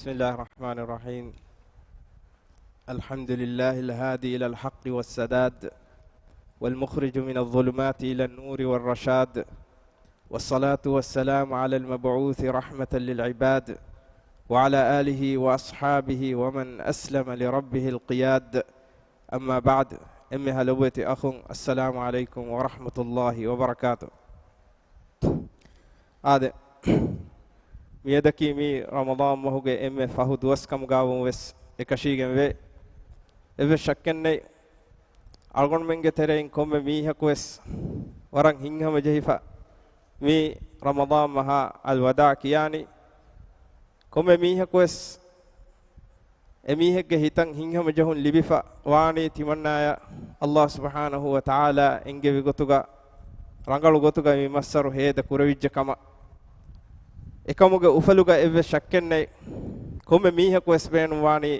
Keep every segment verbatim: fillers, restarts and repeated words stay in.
بسم الله الرحمن الرحيم. الحمد لله الهادي إلى الحق والسداد، والمخرج من الظلمات إلى النور والرشاد، والصلاة والسلام على المبعوث رحمة للعباد، وعلى آله وأصحابه ومن أسلم لربه القياد. أما بعد، އެންމެހާ ލޮބުވެތި އަޚުން، السلام عليكم ورحمة الله وبركاته. އާދެ، މިއަދަކީ މި ރަމަޟާން މަހުގެ އެންމެ ފަހު ދުވަސް ކަމުގާވުން ވެސް އެކަށީގެންވޭ. އެއްވެސް ޝައްކެއްނެތް، އަޅުގަނޑުމެންގެ ތެރެއިން ކޮންމެ މީހަކު ވެސް ވަރަށް ހިތްހަމަޖެހިފަ މި ރަމަޟާން މަހާ އަލްވަދާ ކިޔާނީ. ކޮންމެ މީހަކު ވެސް އެމީހެއްގެ ހިތަށް ހިތްހަމަޖެހުން ލިބިފަ ވާނީ ތިމަންނާޔަށް ﷲ ސުބްޙާނަހޫ ވަތަޢާލާ އެންގެވި ގޮތުގަ، ރަނގަޅު ގޮތުގަ މި މައްސަރު ހޭދަ ކުރެވިއްޖެ ކަމަށް. އެކަމުގެ އުފަލުގަ އެއްވެސް ޝައްކެއްނެތް، ކޮންމެ މީހަކު ވެސް ބޭނުންވާނީ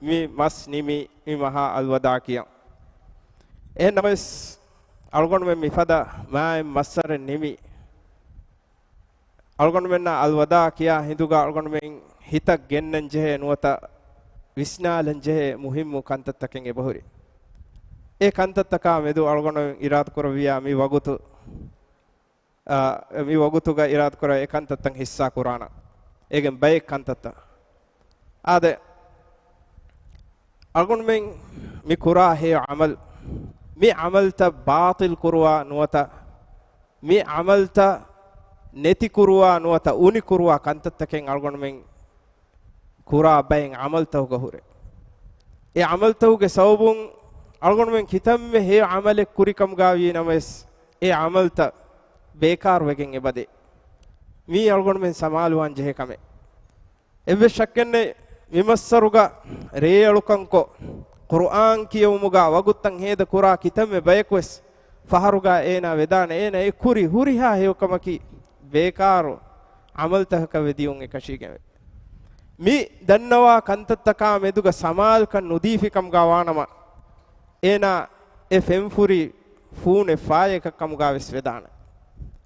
މި މަސް ނިމި މި މަހާ އަލްވަދާ ކިޔަން. އެހެން ނަމަވެސް، އަޅުގަނޑުމެން މިފަދަ މާތް މައްސަރެއް ނިމި، އަޅުގަނޑުމެންނަށް އަލްވަދާ ކިޔާ ހިނދުގަ އަޅުގަނޑުމެން ހިތަށް ގެންނަން ޖެހޭ ނުވަތަ ވިސްނާލަން ޖެހޭ މުހިއްމު ކަންތައްތަކެއް އެބަހުރި. އެ ކަންތައްތަކާ މެދު އަޅުގަނޑުމެން އިރާދަކުރެއްވިޔާ މި ވަގުތު، އާ، މި ވަގުތުގަ އިރާދަކުރާ އެ ކަންތައްތައް ހިއްސާ ކުރާނަން. އޭގެން ބައެއް ކަންތައްތައް. އާދެ، އަޅުގަނޑުމެން މި ކުރާ ހެޔޮ ޢަމަލް، މި ޢަމަލްތައް ބާޠިލް ކުރުވާ ނުވަތަ، މި ޢަމަލްތައް ނެތި ކުރުވާ ނުވަތަ، އުނި ކުރުވާ ކަންތައްތަކެއް އަޅުގަނޑުމެން ކުރާ ބައެއް ޢަމަލްތަކުގަ ހުރޭ. އެ ޢަމަލްތަކުގެ ސަބަބުން އަޅުގަނޑުމެން ކިތަންމެ ހެޔޮ ޢަމަލެއް ކުރި ކަމުގަ ވީ ނަމަވެސް، އެ ޢަމަލްތައް ބޭކާރުވެގެން އެބަދޭ. މީ އަޅުގަނޑުމެން ސަމާލުވާން ޖެހޭ ކަމެއް. އެއްވެސް ޝައްކެއްނެތް، މި މައްސަރުގަ ރޭއަޅުކަންކޮށް، ޤުރުއާން ކިޔެވުމުގަ ވަގުތުތައް ހޭދަ ކުރާ ކިތަންމެ ބަޔަކުވެސް ފަހަރުގަ އޭނާ ވެދާނެ، އޭނާ އެ ކުރި ހުރިހާ ހެޔޮކަމަކީ ބޭކާރު ޢަމަލްތަކަކަށް ވެދިޔުން އެކަށީގެންވޭ. މި ދަންނަވާ ކަންތައްތަކާ މެދުގަ ސަމާލުކަން ނުދީފިކަމުގަ ވާނަމަ، އޭނާ އެ ފެންފުރި ފޫނެއް ފާޔަކަށް ކަމުގަ ވެސް ވެދާނެ.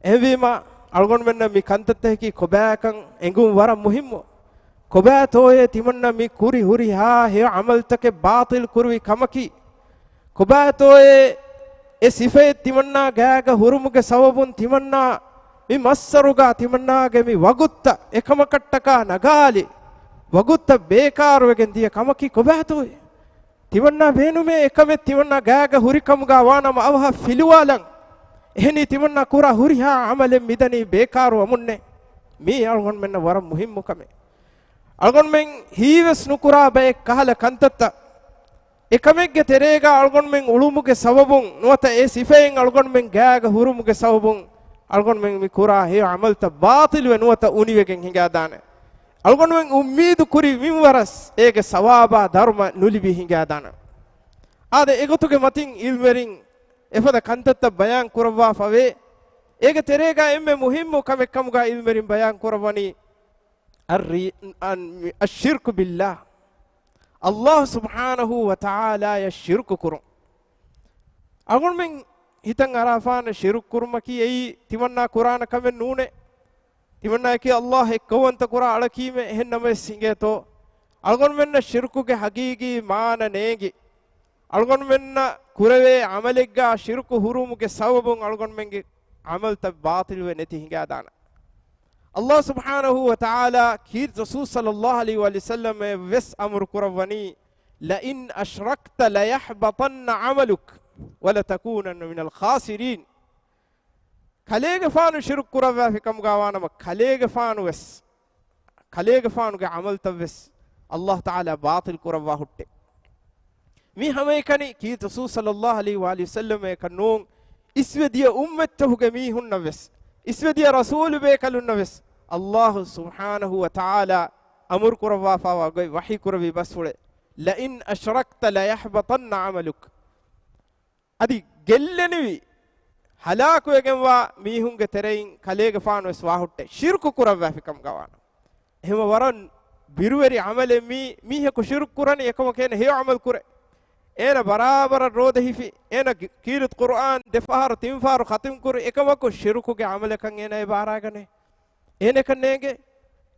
އެހެންވީމަ، އަޅުގަނޑުމެންނަށް މި ކަންތައްތަކަކީ ކޮބާކަން އެނގުން ވަރަށް މުހިއްމު. ކޮބާތޯއޭ ތިމަންނަ މި ކުރި ހުރިހާ ހެޔޮ ޢަމަލްތަކެއް ބާޠިލް ކުރުވި ކަމަކީ؟ ކޮބާތޯއޭ އެ ސިފައެއް ތިމަންނާ ގާގަ ހުރުމުގެ ސަބަބުން ތިމަންނާ މި މައްސަރުގަ ތިމަންނާގެ މި ވަގުތުތައް އެކަމަކަށްޓަކާ ނަގާލި، ވަގުތުތައް ބޭކާރުވެގެން ދިޔަ ކަމަކީ ކޮބާތޯއޭ؟ ތިމަންނާ ބޭނުމޭ އެކަމެއް ތިމަންނާ ގާގަ ހުރިކަމުގަ ވާނަމަ އަވަހަށް ފިލުވާލަން. އެހެނީ ތިމަންނާ ކުރާ ހުރިހާ ޢަމަލެއް މިދަނީ ބޭކާރުވަމުންނޭ. މީ އަޅުގަނޑުމެންނަށް ވަރަށް މުހިއްމު ކަމެއް. އަޅުގަނޑުމެން ހީވެސް ނުކުރާ ބައެއް ކަހަލަ ކަންތައްތައް. އެކަމެއްގެ ތެރޭގަ އަޅުގަނޑުމެން އުޅުމުގެ ސަބަބުން ނުވަތަ އެ ސިފައިން އަޅުގަނޑުމެން ގާގަ ހުރުމުގެ ސަބަބުން އަޅުގަނޑުމެން މި ކުރާ ހެޔޮ ޢަމަލްތައް ބާޠިލްވެ ނުވަތަ އުނިވެގެން ހިނގާދާނެ. އަޅުގަނޑުމެން އުއްމީދު ކުރި މިންވަރަސް އޭގެ ސަވާބާ ދަރުމަ ނުލިބި ހިނގާދާނެ. އާދެ، އެގޮތުގެ މަތިން ޢިލްމުވެރިން އެފަދަ ކަންތައްތައް ބަޔާން ކުރައްވާފަވޭ. އޭގެ ތެރޭގަ އެންމެ މުހިއްމު ކަމެއް ކަމުގަ ޢިލްމުވެރިން ބަޔާން ކުރައްވަނީ އައްރި-، އަން-، އައްޝިރްކު ބިއްލާހް. ﷲ ސުބްޙާނަހޫ ވަތަޢާލާޔަށް ޝިރުކު ކުރުން. އަޅުގަނޑުމެން ހިތަށް އަރާފާނެ ޝިރުކު ކުރުމަކީ އެއީ ތިމަންނާ ކުރާނެ ކަމެއް ނޫނޭ. ތިމަންނާއަކީ ﷲ އެއްކައުވަންތަ ކުރާ އަޅަކީމޭ. އެހެން ނަމަވެސް ހިނގޭތޯ، އަޅުގަނޑުމެންނަށް ޝިރުކުގެ ހަގީގީ މާނަ ނޭނގި، އަޅުގަނޑުމެންނަށް ކުރެވޭ ޢަމަލެއްގަ ޝިރުކު ހުރުމުގެ ސަބަބުން އަޅުގަނޑުމެންގެ ޢަމަލްތައް ބާޠިލްވެ ނެތި ހިނގާދާނެ. ﷲ ސުބްޙާނަހޫ ވަތަޢާލާ ކީރިތި ރަސޫލު ޞައްލައްލާހު ޢަލައިހި ވަސައްލަމަށް ވެސް އަމުރު ކުރައްވަނީ، لئن أشركت ليحبطن عملك ولتكونن من الخاسرين. ކަލޭގެފާނު ޝިރުކު ކުރައްވާފި ކަމުގަ ވާނަމަ، ކަލޭގެފާނު ވެސް، ކަލޭގެފާނުގެ ޢަމަލްތައް ވެސް ﷲ ތަޢާލާ ބާޠިލް ކުރައްވާ ހުއްޓޭ. މި ހަމައެކަނި ކީރިތި ރަސޫލު ޞައްލައްލާހު ޢަލައިހި ވައާލިހި ވަސައްލަމަށް އެކަން ނޫން، އިސްވެ ދިޔަ އުއްމަތްތަކުގެ މީހުންނަށް ވެސް، އިސްވެ ދިޔަ ރަސޫލު ބޭކަލުންނަށް ވެސް ﷲ ސުބްޙާނަހޫ ވަތަޢާލާ އަމުރު ކުރައްވާފައިވާ ގޮތް ވަޙީ ކުރެއްވި ބަސްފުޅެއް، لئن أشركت ليحبطن عملك. އަދި ގެއްލެނިވި، ހަލާކުވެގެންވާ މީހުންގެ ތެރެއިން ކަލޭގެފާނު ވެސް ވާހުއްޓޭ، ޝިރުކު ކުރައްވާފި ކަމުގަ ވާނަމަ. އެހެންވީމަ ވަރަށް ބިރުވެރި ޢަމަލެއް މީ، މީހަކު ޝިރުކު ކުރަނީ އެކަމަކު އޭނަ ހެޔޮ ޢަމަލު ކުރޭ. އޭނަ ބަރާބަރަށް ރޯދަ ހިފި، އޭނަ ގި-، ކީރިތި ޤުރުއާން ދެ ފަހަރު ތިން ފަހަރު ޚަތިމް ކުރި، އެކަމަކު ޝިރުކުގެ ޢަމަލަކަށް އޭނަ އެބަ އަރާގަނޭ. އޭނަ އެކަން ނޭނގޭ.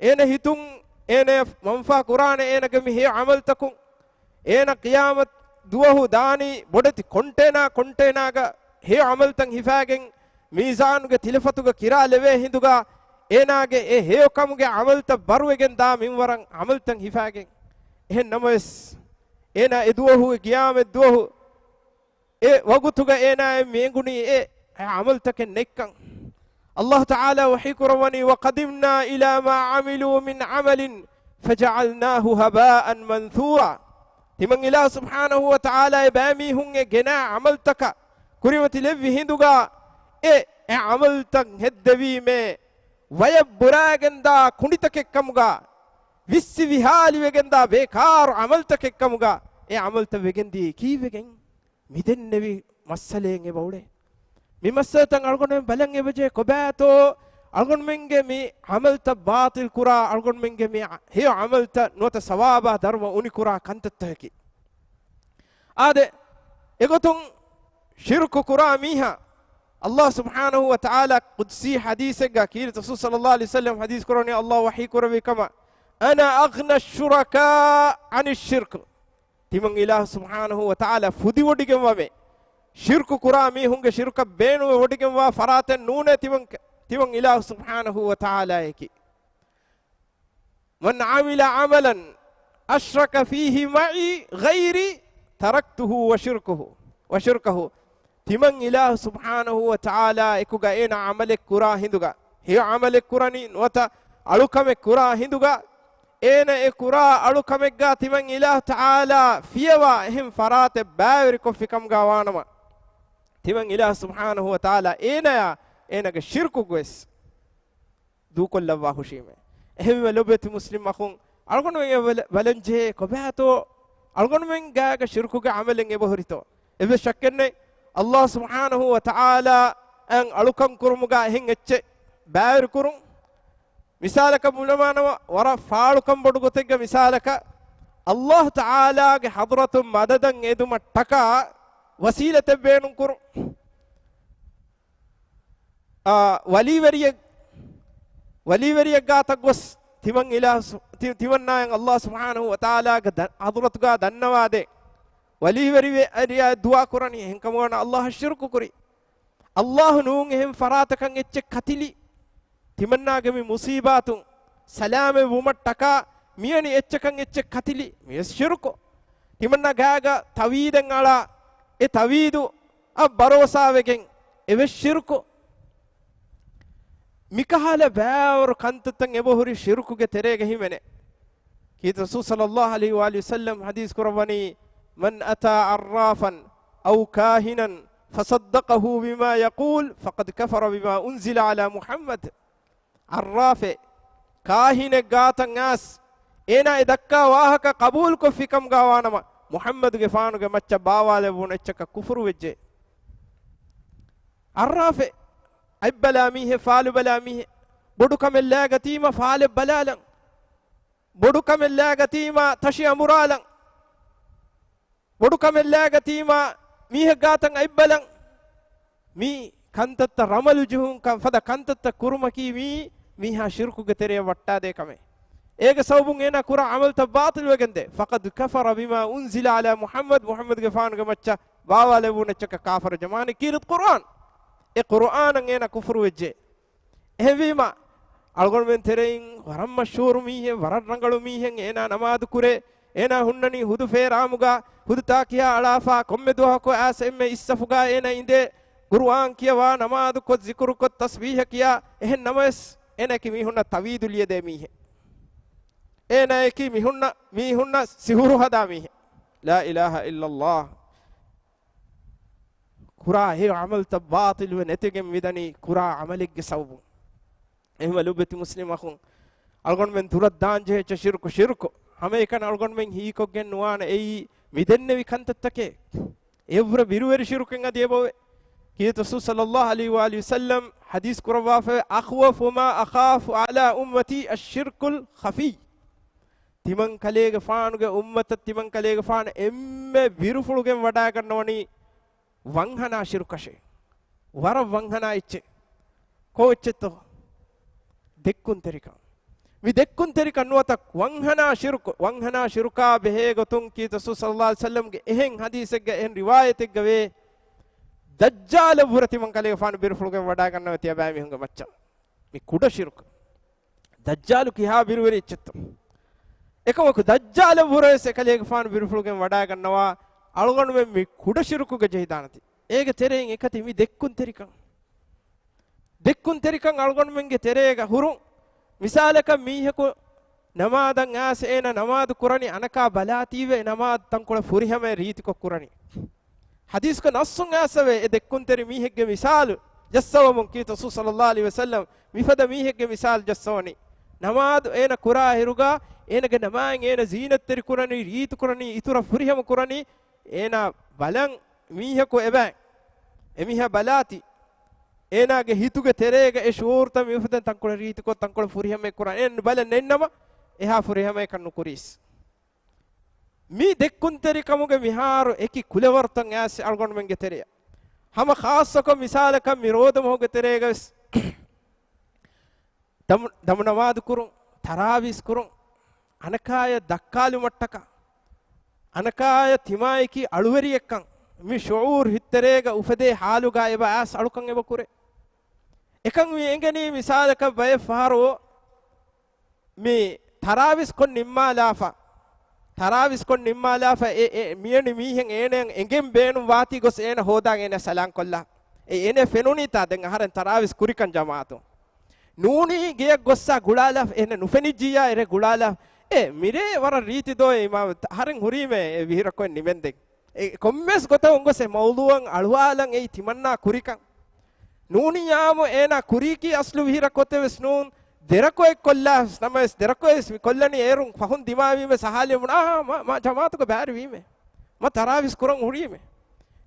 އޭނަ ހިތުން އޭނަ މަންފާ ކުރާނެ އޭނަގެ މި ހެޔޮ ޢަމަލުތަކުން. އޭނަ ޤިޔާމަތް ދުވަހު ދާނީ ބޮޑެތި ކޮންޓޭނާ ކޮންޓޭނާގަ ހެޔޮ ޢަމަލުތައް ހިފާގެން، މީޒާނުގެ ތިލަފަތުގަ ކިރާލެވޭ ހިނދުގަ، އޭނާގެ އެ ހެޔޮކަމުގެ ޢަމަލުތައް ބަރުވެގެން ދާ މިންވަރަށް ޢަމަލުތައް ހިފާގެން. އެހެން ނަމަވެސް، އޭނާ އެ ދުވަހުގެ ޤިޔާމަތް ދުވަހު އެ ވަގުތުގަ އޭނާއަށް މި އެނގުނީ އެ ޢަމަލުތަކެއް ނެތްކަން. ﷲ ތަޢާލާ ވަޙީ ކުރައްވަނީ، "وَقَدِمْنَا إِلَىٰ مَا عَمِلُوا مِنْ عَمَلٍ فَجَعَلْنَاهُ هَبَاءً مَنْثُورًا." ތިމަން އިލާހު ސުބްޙާނަހޫ ވަތަޢާލާ އެ ބައިމީހުން އެ ގެނާ ޢަމަލުތަކަށް ކުރިމަތިލެއްވި ހިނދުގަ، އެ، އެ ޢަމަލުތައް ހެއްދެވީމޭ ވަޔަށް ބުރާގެންދާ ކުނޑިތަކެއްކަމުގަ، ވިއްސި ވިހާލިވެގެންދާ ބޭކާރު ޢަމަލުތަކެއްކަމުގަ އެ ޢަމަލުތައް ވެގެންދިޔައީ ކީއްވެގެން؟ މިދެންނެވި މައްސަލައެއް އެބައުޅޭ. މި މައްސަލަތައް އަޅުގަނޑުމެން ބަލަން އެބަޖެހޭ ކޮބާތޯ އަޅުގަނޑުމެންގެ މި ޢަމަލުތައް ބާޠިލް ކުރާ، އަޅުގަނޑުމެންގެ މި ހެޔޮ ޢަމަލުތައް ނުވަތަ ސަވާބާ ދަރުމަ އުނިކުރާ ކަންތައްތަކަކީ. އާދެ، އެގޮތުން ޝިރުކު ކުރާ މީހާ، ﷲ ސުބްޙާނަހޫ ވަތަޢާލާ ޤުދްސީ ޙަދީޘެއްގަ ކީރިތި ރަސޫލު ޞައްލައްލާހު ޢަލައިހި ވަސައްލަމަ ޙަދީޘް ކުރަނީ، ﷲ ވަޙީ ކުރެއްވި ކަމަށް، "أَنَا أَغْنَى الشُّرَكَاءِ عَنِ الشِّرْكِ." ތިމަން އިލާހު ސުބްޙާނަހޫ ވަތަޢާލާ ފުދިވޮޑިގެންވަމޭ. ޝިރުކު ކުރާ މީހުންގެ ޝިރުކަށް ބޭނުންވެ ވޮޑިގެންވާ ފަރާތެއް ނޫނޭ ތިމަން، ތިމަން އިލާހު ސުބްޙާނަހޫ ވަތަޢާލާއަކީ. "مَنْ عَمِلَ عَمَلًا أَشْرَكَ فِيهِ مَعِي غَيْرِي تَرَكْتُهُ وَشِرْكَهُ، وَشِرْكَهُ." ތިމަން އިލާހު ސުބްޙާނަހޫ ވަތަޢާލާ އެކުގަ އޭނަ ޢަމަލެއް ކުރާ ހިނދުގަ، ހެޔޮ ޢަމަލެއް ކުރަނީ ނުވަތަ އަޅުކަމެއް ކުރާ ހިނދުގަ، އޭނަ އެ ކުރާ އަޅުކަމެއްގަ ތިމަން އިލާހު ތަޢާލާ ފިޔަވާ އެހެން ފަރާތެއް ބައިވެރިކޮށްފިކަމުގަ ވާނަމަ، ތިމަން އިލާހު ސުބްޙާނަހޫ ވަތަޢާލާ އޭނަޔާ އޭނަގެ ޝިރުކުގަވެސް ދޫކޮށްލައްވާ ހުށީމޭ. އެހެންވީމަ ލޮބުވެތި މުސްލިމް އަޚުން، އަޅުގަނޑުމެން އެ ބަލަ-، ބަލަންޖެހޭ ކޮބާތޯ އަޅުގަނޑުމެން ގާގަ ޝިރުކުގެ ޢަމަލެއް އެބަހުރިތޯ؟ އެއްވެސް ޝައްކެއްނެތް. ﷲ ސުބްޙާނަހޫ ވަތަޢާލާ އަށް އަޅުކަން ކުރުމުގަ އެހެން އެއްޗެއް ބައިވެރިކުރުން. މިސާލަކަށް ބުނަމާނަމަ، ވަރަށް ފާޅުކަން ބޮޑު ގޮތެއްގެ މިސާލަކަށް، ﷲ ތަޢާލާގެ ޙަޟްރަތުން މަދަދަށް އެދުމަށް ޓަކާ ވަސީލަތެއް ބޭނުން ކުރުން. އާ، ވަލީވެރިއެއް، ވަލީވެރިއެއް ގާތަށް ގޮސް ތިމަން އިލާހު ސު-، ތި-، ތިމަންނާއަށް ﷲ ސުބްޙާނަހޫ ވަތަޢާލާގެ ދަ-، ޙަޟްރަތުގަ ދަންނަވާދޭ. ވަލީވެރިވެ-، ވެރިޔާ ދުޢާ ކުރަނީ އެހެންކަމުގަ ވަންޏާ ﷲ އަށް ޝިރުކު ކުރީ. ﷲ ނޫން އެހެން ފަރާތަކަށް އެއްޗެއް ކަތިލި. ތިމަންނާގެ މި މުޞީބާތުން ސަލާމަތް ވުމަށް ޓަކާ މިވެނި އެއްޗަކަށް އެއްޗެއް ކަތިލި. މިވެސް ޝިރުކު. ތިމަންނާ ގާގަ ތަވީދެއް އަޅާ، އެ ތަވީދު އަށް ބަރޯސާވެގެން އެވެސް ޝިރުކު. މިކަހަލަ ބައިވަރު ކަންތައްތައް އެބަހުރި ޝިރުކުގެ ތެރޭގަ ހިމެނޭ. ކީރިތި ރަސޫލު ޞައްލައްލާހު ޢަލައިހި ވައާލިހި ވަސައްލަމަ ޙަދީޘް ކުރައްވަނީ، "مَنْ أَتَىٰ عَرَّافًا أَوْ كَاهِنًا فَصَدَّقَهُ بِمَا يَقُولُ فَقَدْ كَفَرَ بِمَا أُنْزِلَ عَلَىٰ مُحَمَّدٍ." ޢައްރާފެއް، ކާހިނެއް ގާތަށް އައިސް، އޭނާ އެ ދައްކާ ވާހަކަ ޤަބޫލުކޮށްފިކަމުގަ ވާނަމަ، މުޙައްމަދުގެފާނުގެ މައްޗަށް ބާވާލެވުނު އެއްޗަކަށް ކުފުރުވެއްޖެ. ޢައްރާފެއް، އަތްބަލާ މީހެއް، ފާލުބަލާ މީހެއް، ބޮޑުކަމެއް ލާގަތީމަ ފާލެއް ބަލާލަން، ބޮޑުކަމެއް ލާގަތީމަ ތަށި އަނބުރާލަން. ބޮޑުކަމެއް ލާގަތީމާ މީހެއް ގާތަށް އަތްބަލަން. މި ކަންތައްތައް ރަމަލު ޖެހުން ކަން ފަދަ ކަންތައްތައް ކުރުމަކީ މީ މީހާ ޝިރުކުގެ ތެރެއަށް ވައްޓާދޭ ކަމެއް. އޭގެ ސަބަބުން އޭނާ ކުރާ ޢަމަލުތައް ބާޠިލް ވެގެންދޭ. فَقَدْ كَفَرَ بِمَا أُنْزِلَ عَلَىٰ مُحَمَّدٍ، މުޙައްމަދުގެފާނުގެ މައްޗަށް ބާވާލެވުނު އެއްޗަކަށް ކާފަރު ޖަމާނެ ކީރިތި ޤުރްއާން. އެ ޤުރްއާނަށް އޭނާ ކުފުރު ވެއްޖެ. އެހެންވީމަ، އަޅުގަނޑުމެން ތެރެއިން ވަރަށް މަޝްހޫރު މީހެއް، ވަރަށް ރަނގަޅު މީހެއް، އޭނާ ނަމާދު ކުރޭ، އޭނާ ހުންނަނީ ހުދު ފޭރާމުގަ، ހުދު ތާކިޔާ އަޅާފާ، ކޮންމެ ދުވަހަކު އައިސް އެންމެ އިސް ސަފުގަ އޭނާ އިނދޭ، ޤުރުއާން ކިޔަވާ، ނަމާދު ކޮށް، ޒިކުރު ކޮށް، ތަސްބީޙަ ކިޔާ، އެހެން ނަމަވެސް، އޭނާއަކީ މީހުންނަށް ތަވީދު ލިޔެދޭ މީހެއް. އޭނާއަކީ މީހުންނަށް، މީހުންނަށް ސިހުރު ހަދާ މީހެއް. ލާ އިލާހަ އިއްލައްލާހް. ކުރާ އެ ޢަމަލުތައް ބާޠިލުވެ ނެތިގެން މިދަނީ ކުރާ ޢަމަލެއްގެ ސަބަބުން. އެހެންވެ ލޮބުވެތި މުސްލިމް އަޚުން، އަޅުގަނޑުމެން ދުރަށް ދާން ޖެހޭ އެއްޗެއް ޝިރުކު. ޝިރުކު ހަމައެކަނި އަޅުގަނޑުމެން ހީކޮށްގެން ނުވާނެ އެއީ މި ދެންނެވި ކަންތައްތަކެއް. އެއަށްވުރެ ބިރުވެރި ޝިރުކެއް އަދި އެބައޮތް. ކީރިތި ރަސޫލު ޞައްލައްލާހު ޢަލައިހި ވައާލިހި ވަސައްލަމް ޙަދީޘް ކުރައްވާފައި، "أَخْوَفُ مَا أَخَافُ عَلَىٰ أُمَّتِي الشِّرْكُ الْخَفِيُّ." ތިމަން ކަލޭގެފާނުގެ އުއްމަތަށް ތިމަން ކަލޭގެފާނު އެންމެ ބިރުފުޅުގެން ވަޑައިގަންނަވަނީ ވަންހަނާ ޝިރުކަށޭ. ވަރަށް ވަންހަނާ އެއްޗެއް. ކޯއްޗެއްތޯ؟ ދެއްކުންތެރިކަން. މި ދެއްކުންތެރިކަން ނުވަތަ ވަންހަނާ ޝިރުކު، ވަންހަނާ ޝިރުކާ ބެހޭ ގޮތުން ކީރިތި ރަސޫލު ޞައްލައްލާހު ޢަލައިހި ވަސައްލަމްގެ އެހެން ޙަދީޘެއްގަ، އެހެން ރިވާޔަތެއްގަ ވޭ، ދައްޖާލަށްވުރެ ތިމަން ކަލޭގެފާނު ބިރުފުޅުގެން ވަޑައިގަންނަވަ ތިޔަބައިމީހުންގެ މައްޗަށް. މި ކުޑަ ޝިރުކު. ދައްޖާލު ކިހާ ބިރުވެރި އެއްޗެއްތޯ؟ އެކަމަކު ދައްޖާލަށްވުރެވެސް އެކަލޭގެފާނު ބިރުފުޅުގެން ވަޑައިގަންނަވާ އަޅުގަނޑުމެން މި ކުޑަ ޝިރުކުގަ ޖެހިދާނެތީ. އޭގެ ތެރެއިން އެކަތި މި ދެއްކުންތެރިކަން. ދެއްކުންތެރިކަން އަޅުގަނޑުމެންގެ ތެރޭގަ ހުރުން. މިސާލަކަށް މީހަކު ނަމާދަށް އައިސް އޭނަ ނަމާދު ކުރަނީ އަނަކާ ބަލާތީވެ އެ ނަމާދު ތަންކޮޅެއް ފުރިހަމައަށް ރީތިކޮށް ކުރަނީ. ޙަދީޘްގަ ނައްޞުން އައިސްފަވޭ އެ ދެއްކުންތެރި މީހެއްގެ މިސާލު ޖައްސަވަމުން ކީރިތި ރަސޫލު ޞައްލައްލާހު ޢަލައިހި ވަސައްލަމް މިފަދަ މީހެއްގެ މިސާލު ޖައްސަވަނީ. ނަމާދު އޭނަ ކުރާ އިރުގަ އޭނަގެ ނަމާދަށް އޭނަ ޒީނަތްތެރި ކުރަނީ، ރީތި ކުރަނީ، އިތުރަށް ފުރިހަމަ ކުރަނީ އޭނާ ބަލަން މީހަކު އެބައި އެމީހާ ބަލާތި. އޭނާގެ ހިތުގެ ތެރޭގަ އެ ޝުޢޫރުތައް މިއުފަދަން ތަންކޮޅެއް ރީތިކޮށް ތަންކޮޅެއް ފުރިހަމައެއް ކުރާ އޭނަ ބަލަން ނެތްނަމަ އެހާ ފުރިހަމައެއްކަން ނުކުރީސް. މި ދެއްކުންތެރިކަމުގެ މިހާރު އެކި ކުލަވަރުތައް އައިސް އަޅުގަނޑުމެންގެ ތެރެއަށް. ހަމަ ޚާއްޞަކޮށް މިސާލަކަށް މި ރޯދަމަހުގެ ތެރޭގަވެސް ދަމު، ދަމު ނަމާދު ކުރުން، ތަރާވީސް ކުރުން، އަނަކާޔަށް ދައްކާލުމަށްޓަކާ، އަނަކާޔަށް ތިމާއެކީ އަޅުވެރިއެއްކަން، މި ޝުޢޫރު ހިތްތެރޭގަ އުފެދޭ ޙާލުގަ އެބަ އައިސް އަޅުކަން އެބަ ކުރޭ. އެކަން މި އެނގެނީ މިސާލަކަށް ބައެއް ފަހަރު މި ތަރާވީސް ކޮށް ނިންމާލާފަ، ތަރާވީސް ކޮށް ނިންމާލާފަ އެ، އެ މިއަނި މީހެއް އޭނައަށް އެނގެން ބޭނުން ވާތީ ގޮސް އޭނަ ހޯދާ އޭނަ ސަލާން ކޮށްލާ. އެ އޭނަ ފެނުނީތާ ދެން އަހަރެން ތަރާވީސް ކުރިކަން ޖަމާޢަތުން. ނޫނީ ގެޔަށް ގޮއްސާ ގުޅާލާފަ އޭނަ ނުފެނިއްޖިއްޔާ އެރޭ ގުޅާލާފަ. އޭ މިރޭ ވަރަށް ރީތި ދޯ އިމާމް އަހަރެން ހުރީމޭ އެ ވިހިރަކޮށް ނިމެންދެން. އެ ކޮންމެސް ގޮތަށް އޮންގޮސް އެ މައުޟޫޢަށް އަޅުވާލަން އެއީ ތިމަންނާ ކުރިކަން. ނޫނިއްޔާމު އޭނާ ކުރީކީ އަސްލު ވިހިރަ ކޮތެއް ވެސް ނޫން. ދެރަކޮއެއް ކޮށްލާ ނަމަވެސް، ދެރަކޮއެއް ވެސް ކޮށްލަނީ އޭރުން ފަހުން ދިމާވީމަ ސަހާލެވުނު. އާ، މަ، މަ ޖަމާޢަތުގަ ބައިވެރިވީމޭ. މަ ތަރާވީސް ކުރަން ހުރީމޭ.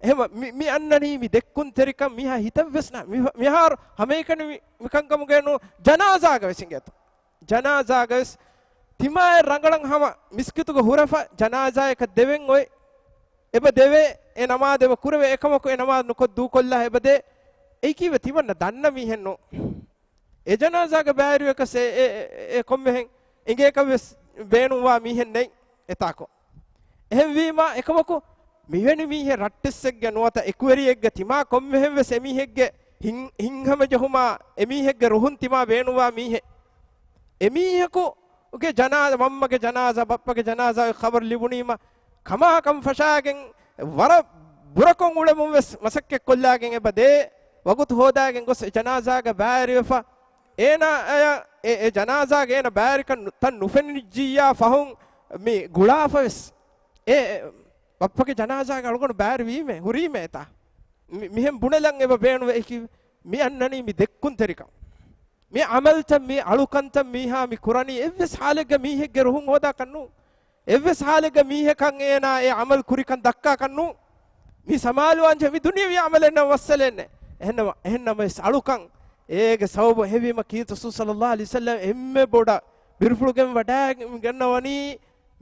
އެހެން މި، މި އަންނަނީ މި ދެއްކުންތެރިކަން މީހާ ހިތަށް ވެސް ނާ. މި، މިހާރު ހަމައެކަނި މި، މިކަންކަމުގައި ނޫން ޖަނާޒާގަ ވެސް އިނގޭތޯ. ޖަނާޒާގަވެސް ތިމާއަށް ރަނގަޅަށް ހަމަ މިސްކިތުގަ ހުރެފަ ޖަނާޒާއަކަށް ދެވެން އޮތް. އެބަ ދެވޭ، އެ ނަމާދު އެބަ ކުރެވޭ، އެކަމަކު އެ ނަމާދު ނުކޮށް ދޫކޮށްލާ އެބަ ދޭ. އެއީކީވެ ތިމަންނަ ދަންނަ މީހެއް ނޫން. އެ ޖަނާޒާގަ ބައިވެރިވެކަސް އެ، އެ، އެ، އެ ކޮންމެހެން އެނގޭކަށް ވެސް ބޭނުންވާ މީހެއް ނެތް އެތާކު. އެހެންވީމާ އެކަމަކު، މިވެނި މީހެއް ރައްޓެއްސެއްގެ ނުވަތަ އެކުވެރިއެއްގެ ތިމާ ކޮންމެހެން ވެސް އެމީހެއްގެ ހިން، ހިތްހަމަޖެހުމާ، އެމީހެއްގެ ރުހުން ތިމާ ބޭނުންވާ މީހެއް. އެމީހަކުގެ ޖަނާ، މަންމަގެ ޖަނާޒާ، ބައްޕަގެ ޖަނާޒާގެ ޚަބަރު ލިބުނީމަ، ކަމާ ކަން ފަށާގެން ވަރަށް ބުރަކޮށް އުޅެމުން ވެސް މަސައްކަތް ކޮށްލާގެން އެބަ ދޭ، ވަގުތު ހޯދާގެން ގޮސް އެ ޖަނާޒާގަ ބައިވެރިވެފަ، އޭނާ އެ، އެ ޖަނާޒާގަ އޭނަ ބައިވެރިކަން ނު، ތަން ނުފެނިއްޖިއްޔާ ފަހުން މި ގުޅާފަ ވެސް. އެ، އެ ބައްޕަގެ ޖަނާޒާގަ އަޅުގަނޑު ބައިވެރިވީމޭ، ހުރީމޭ އެތާ. މި، މިހެން ބުނެލަން އެބަ ބޭނުވެ އެކި، މި އަންނަނީ މި ދެއްކުންތެރިކަން. މި ޢަމަލްތައް، މި އަޅުކަންތައް މީހާ މި ކުރަނީ އެއްވެސް ޙާލެއްގަ މީހެއްގެ ރުހުން ހޯދާކަށް ނޫން. އެއްވެސް ޙާލެއްގަ މީހަކަށް އޭނާ އެ ޢަމަލް ކުރިކަން ދައްކާކަށް ނޫން. މި ސަމާލުވާންޖެހޭ މި ދުނިޔަވީ ޢަމަލެއް ނަމަ މައްސަލައެއް ނެތް. އެހެންނަމަ، އެހެންނަމަވެސް އަޅުކަން އޭގެ ސަބަބު ހެވީމަ ކީރިތި ރަސޫލު ޞައްލައްލާހު ޢަލައިހި ވަސައްލަމް އެންމެ ބޮޑަށް ބިރުފުޅުގެން ވަޑައިގަންނަވަނީ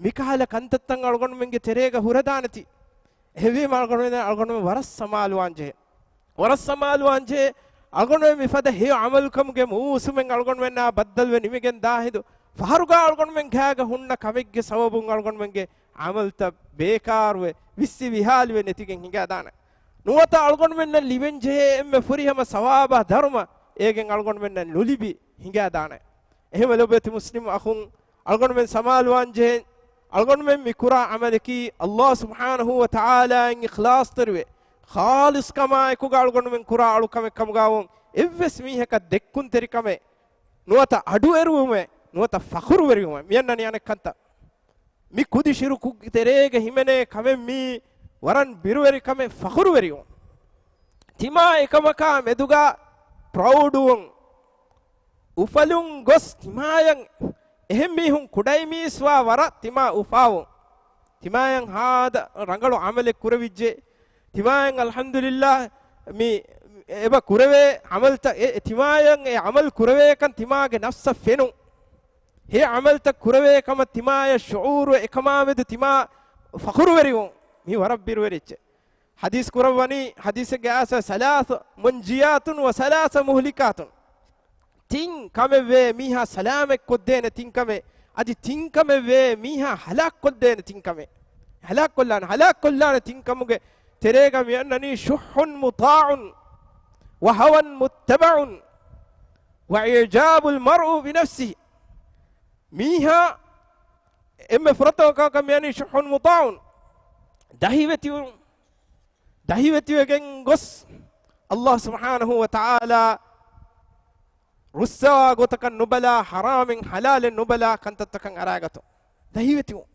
މިކަހަލަ ކަންތައްތައް އަޅުގަނޑުމެންގެ ތެރޭގަ ހުރެދާނެތީ. އެހެންވީމަ އަޅުގަނޑުމެން، އަޅުގަނޑުމެން ވަރަށް ސަމާލުވާންޖެހޭ. ވަރަށް ސަމާލުވާންޖެހޭ. އަޅުގަނޑުމެން މިފަދަ ހެޔޮ ޢަމަލުކަމުގެ މޫސުމެއް އަޅުގަނޑުމެންނާ ބައްދަލުވެ ނިމިގެން ދާ ހިނދު، ފަހަރުގަ އަޅުގަނޑުމެން ގާގަ ހުންނަ ކަމެއްގެ ސަބަބުން އަޅުގަނޑުމެންގެ ޢަމަލުތައް ބޭކާރުވެ، ވިއްސި ވިހާލިވެ ނެތިގެން ހިނގާދާނެ. ނުވަތަ އަޅުގަނޑުމެންނަށް ލިބެންޖެހޭ އެންމެ ފުރިހަމަ ސަވާބާ ދަރުމަ އޭގެން އަޅުގަނޑުމެންނަށް ނުލިބި ހިނގާދާނެ. އެހެންވެ ލޮބުވެތި މުސްލިމް އަޚުން، އަޅުގަނޑުމެން ސަމާލުވާންޖެހޭ، އަޅުގަނޑުމެން މި ކުރާ ޢަމަލަކީ ﷲ ސުބްޙާނަހޫ ވަތަޢާލާއަށް އިޚްލާޞްތެރިވެ، ޚާލިޞްކަމާއެކުގަ އަޅުގަނޑުމެން ކުރާ އަޅުކަމެއް ކަމުގައިވުން، އެއްވެސް މީހަކަށް ދެއްކުންތެރިކަމެއް ނުވަތަ އަޑުއެރުވުމެއް ނުވަތަ ފަޚުރުވެރިވުމެއް. މިއަންނަނީ އަނެއް ކަންތައް. މި ކުދި ޝިރުކުގެ ތެރޭގަ ހިމެނޭ ކަމެއް މީ ވަރަށް ބިރުވެރިކަމެއް، ފަޚުރުވެރިވުން. ތިމާ އެކަމަކާ މެދުގަ ޕްރައުޑްވުން. އުފަލުން ގޮސް ތިމާޔަށް އެހެން މީހުން ކުޑައިމީސްވާ ވަރަށް ތިމާ އުފާވުން. ތިމާޔަށް ހާދަ ރަނގަޅު ޢަމަލެއް ކުރެވިއްޖެ. ތިމާޔަށް އަލްޙަމްދުލިއްލާހް މި އެބަ ކުރެވޭ ޢަމަލްތައް، އެ، ތިމާޔަށް އެ ޢަމަލް ކުރެވޭކަން ތިމާގެ ނަފްސަށް ފެނުން. ހެޔޮ ޢަމަލްތައް ކުރެވޭ ކަމަށް ތިމާޔަށް ޝުޢޫރު އެކަމާމެދު ތިމާ ފަޚުރުވެރިވުން. މީ ވަރަށް ބިރުވެރި އެއްޗެއް. ޙަދީޘް ކުރައްވަނީ، ޙަދީޘެއްގެ އާސާ، ثلاث منجيات وثلاث مهلكات. ތިން ކަމެއްވޭ މީހާ ސަލާމަތް ކޮށްދޭނެ ތިން ކަމެއް، އަދި ތިން ކަމެއްވޭ މީހާ ހަލާކް ކޮށްދޭނެ ތިން ކަމެއް. ހަލާކް ކޮށްލާނެ، ހަލާކް ކޮށްލާނެ ތިން ކަމުގެ ތެރޭގަ މި އަންނަނީ شح مطاع وهوى متبع وإعجاب المرء بنفسه. މީހާ އެންމެ ފުރަތަމަ ކަމަކަށް މި އަންނަނީ شح مطاع، ދަހިވެތިވުން. ދަހިވެތިވެގެން ގޮސް، ﷲ ސުބްޙާނަހޫ ވަތަޢާލާ ރުއްސަވާ ގޮތަކަށް ނުބަލާ، ޙަރާމެއް ޙަލާލެއް ނުބަލާ ކަންތައްތަކަށް އަރާގަތުން. ދަހިވެތިވުން.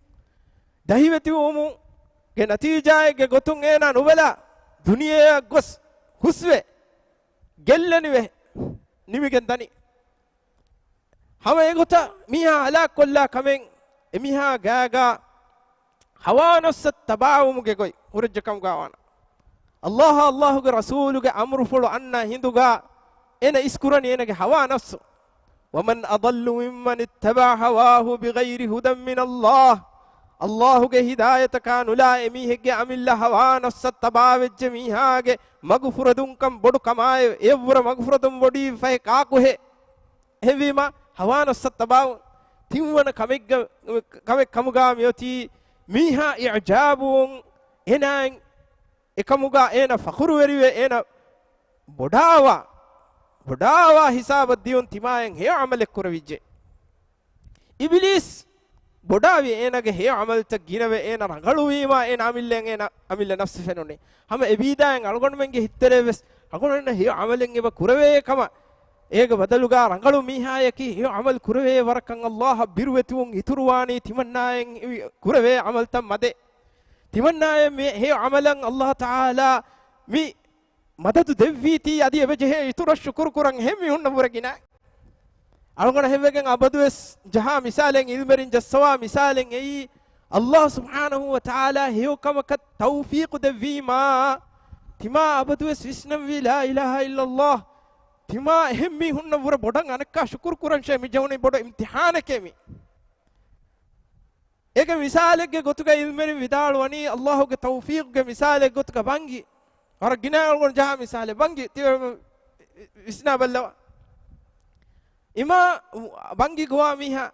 ދަހިވެތިވުމުގެ ނަތީޖާއެއްގެ ގޮތުން އޭނާ ނުބަލާ، ދުނިޔެއަށް ގޮސް ހުސްވެ، ގެއްލެނިވެ ނިމިގެން ދަނީ. ހަމަ އެގޮތަށް މީހާ ހަލާކުކޮށްލާ ކަމެއް، އެމީހާ ގާގާ ހަވާ ނަފްސަށް ތަބާވުމުގެ ގޮތް ހުރެއްޖެ ކަމުގާ ވާނަ. ﷲ އާ ﷲގެ ރަސޫލުގެ އަމުރުފުޅު އަންނަ ހިނދުގާ އޭނަ އިސްކުރަނީ އޭނަގެ ހަވާ ނަފްސު. ومن أضل ممن اتبع هواه بغير هدى من الله. ﷲގެ ހިދާޔަތަކާ ނުލާ އެމީހެއްގެ އަމިއްލަ ހަވާ ނަފްސަށް ތަބާވެއްޖެ މީހާގެ މަގުފުރެދުންކަން ބޮޑު ކަމާއެވެ. އެއަށްވުރެ މަގުފުރެދުން ބޮޑީ ފަހެ ކާކުހޭ؟ އެހެންވީމަ، ހަވާ ނަފްސަށް ތަބާވުން ތިންވަނަ ކަމެއްގަ، ކަމެއް ކަމުގާ މިއޮތީ މީހާ އިޢުޖާބުވުން، އޭނާއަށް އެކަމުގާ އޭނަ ފަޚުރުވެރިވެ، އޭނަ ބޮޑާވާ، ބޮޑާވާ ހިސާބަށް ދިޔުން ތިމާއަށް ހެޔޮ ޢަމަލެއް ކުރެވިއްޖެ. އިބިލީސް ބޮޑާވި އޭނަގެ ހެޔޮ ޢަމަލްތައް ގިނަވެ، އޭނަ ރަނގަޅުވީމާ އޭނަ އަމިއްލައަށް އޭނަ އަމިއްލަ ނަފްސު ފެނުނީ. ހަމަ އެބީދާއިން އަޅުގަނޑުމެންގެ ހިތްތެރޭވެސް އަޅުގަނޑުމެންނަށް ހެޔޮ ޢަމަލެއް އެބަ ކުރެވޭ ކަމަށް. އޭގެ ބަދަލުގާ ރަނގަޅު މީހާޔަކީ ހެޔޮ ޢަމަލް ކުރެވޭ ވަރަކަށް ﷲ އަށް ބިރުވެތިވުން އިތުރުވާނީ ތިމަންނާއަށް ކުރެވޭ ޢަމަލްތައް މަދެ. ތިމަންނާއަށް މި ހެޔޮ ޢަމަލަށް ﷲ ތަޢާލާ މި މަދަދު ދެއްވީތީ އަދި އެބަޖެހޭ އިތުރަށް ޝުކުރު ކުރަން އެހެން މީހުންނަށްވުރެ ގިނަ. އަޅުގަނޑަށް ހެއްވެގެން އަބަދުވެސް ޖަހާ މިސާލެއް، އިލްމެރިން ޖައްސަވާ މިސާލެއް އެއީ، ﷲ ސުބްޙާނަހޫ ވަތަޢާލާ ހެޔޮ ކަމަކަށް ތައުފީޤު ދެއްވީމާ، ތިމާ އަބަދުވެސް ވިސްނަންވީ لا إله إلا الله. ތިމާ އެހެން މީހުންނަށްވުރެ ބޮޑަށް އަނެއްކާ ޝުކުރު ކުރަންށޭ މި ޖެހުނީ ބޮޑު އިމްތިޙާނެކޭ މީ. އޭގެ މިސާލެއްގެ ގޮތުގަ އިލްމެރިން ވިދާޅުވަނީ، ﷲގެ ތައުފީޤުގެ މިސާލެއް ގޮތުގަ ބަންގި. ވަރަށް ގިނަ އަޅުގަނޑު ޖަހާ މިސާލެއް ބަންގި. ތި ވިސްނާ ބައްލަވާ. އިމާ ބަންގި ގޮވާ މީހާ،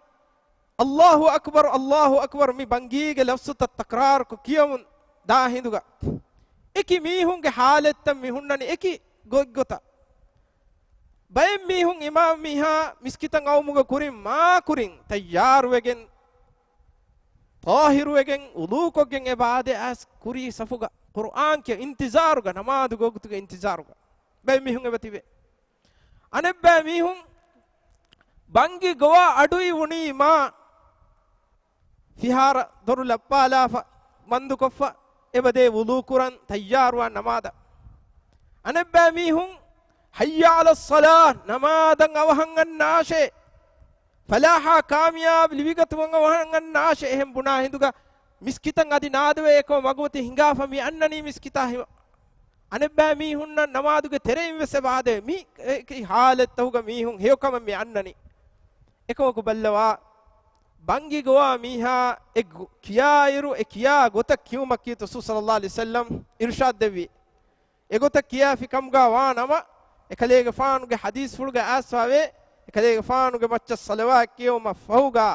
ﷲ އަކްބަރު، ﷲ އަކްބަރު މި ބަންގީގެ ލަފްޒުތައް ތަކްރާރުކޮށް ކިޔަމުން ދާ ހިނދުގަ، އެކި މީހުންގެ ޙާލަތްތައް މި ހުންނަނީ އެކި ގޮތްގޮތަށް. ބައެއް މީހުން އިމާމް މީހާ މިސްކިތަށް އައުމުގެ ކުރިން މާ ކުރިން ތައްޔާރުވެގެން، ޠާހިރުވެގެން، ވުޟޫކޮށްގެން އެބަ އާދޭ އައިސް ކުރީ ސަފުގަ ޤުރްއާން ކިޔަ އިންތިޒާރުގަ، ނަމާދުގެ ވަގުތުގެ އިންތިޒާރުގަ ބައެއް މީހުން އެބަ ތިބޭ. އަނެއްބައި މީހުން ބަންގި ގޮވާ އަޑު އިވުނީ މާ ފިހާރަ ދޮރު ލައްޕާލާފަ، ބަންދުކޮށްފަ، އެބަދޭ ވުޟޫ ކުރަން ތައްޔާރުވާން ނަމާދަށް. އަނެއްބައި މީހުން ޙައްޔަ ޢަލައްޞަލާ، ނަމާދަށް އަވަހަށް އަންނާށޭ، ފަލާޙާ ކާމިޔާބު ލިބިގަތުމަށް އަވަހަށް އަންނާށޭ، އެހެން ބުނާ ހިނދުގަ މިސްކިތަށް އަދި ނާދެވޭ އެކަމަ މަގުމަތި ހިނގާފަ މި އަންނަނީ މިސްކިތާ ހިމަ. އަނެއްބައި މީހުންނަށް ނަމާދުގެ ތެރެއިން ވެސް އެބަ އާދެވޭ. މި އެކި ޙާލަތްތަކުގަ މީހުން ހެޔޮކަމަށް މި އަންނަނީ. އެކަމަކު ބައްލަވާ، ބަންގި ގޮވާ މީހާ އެ ގު-، ކިޔާއިރު، އެ ކިޔާ ގޮތަށް ކިޔުމަކީ ރަސޫލު ޞައްލައްލާހު ޢަލައިހި ވަސައްލަމް އިރުޝާދު ދެއްވީ. އެގޮތަށް ކިޔާފި ކަމުގާ ވާ ނަމަ، އެކަލޭގެފާނުގެ ޙަދީޘްފުޅުގަ އައިސްފާވޭ، އެކަލޭގެފާނުގެ މައްޗަށް ޞަލަވާތް ކިޔެވުމަށް ފަހުގާ،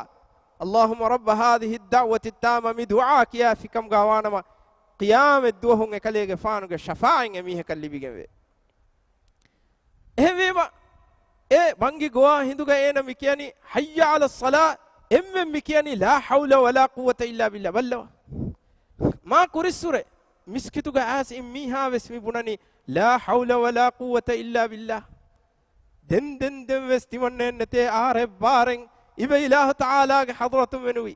اللهم رب هذه الدعوة التامة މި ދުޢާ ކިޔާފި ކަމުގާ ވާ ނަމަ، ޤިޔާމަތް ދުވަހުން އެކަލޭގެފާނުގެ ޝަފާޢަތް އެމީހަކަށް ލިބިގެންވޭ. އެހެންވީމަ، އެ ބަންގި ގޮވާ ހިނދުގަ އޭނަ މި ކިޔަނީ، ޙައްޔަ ޢަލައްޞަލާ، އެންމެން މި ކިޔަނީ، لا حول ولا قوة إلا بالله. ބައްލަވާ. މާ ކުރިއްސުރެ، މިސްކިތުގަ އައިސް އިން މީހާ ވެސް މި ބުނަނީ، لا حول ولا قوة إلا بالله. ދެން ދެން ދެން ވެސް ތިމަންނައެއް ނެތޭ އާރެއް ބާރެއް އިބަ އިލާހު ތަޢާލާގެ ޙަޟްރަތުން ވެނުވީ.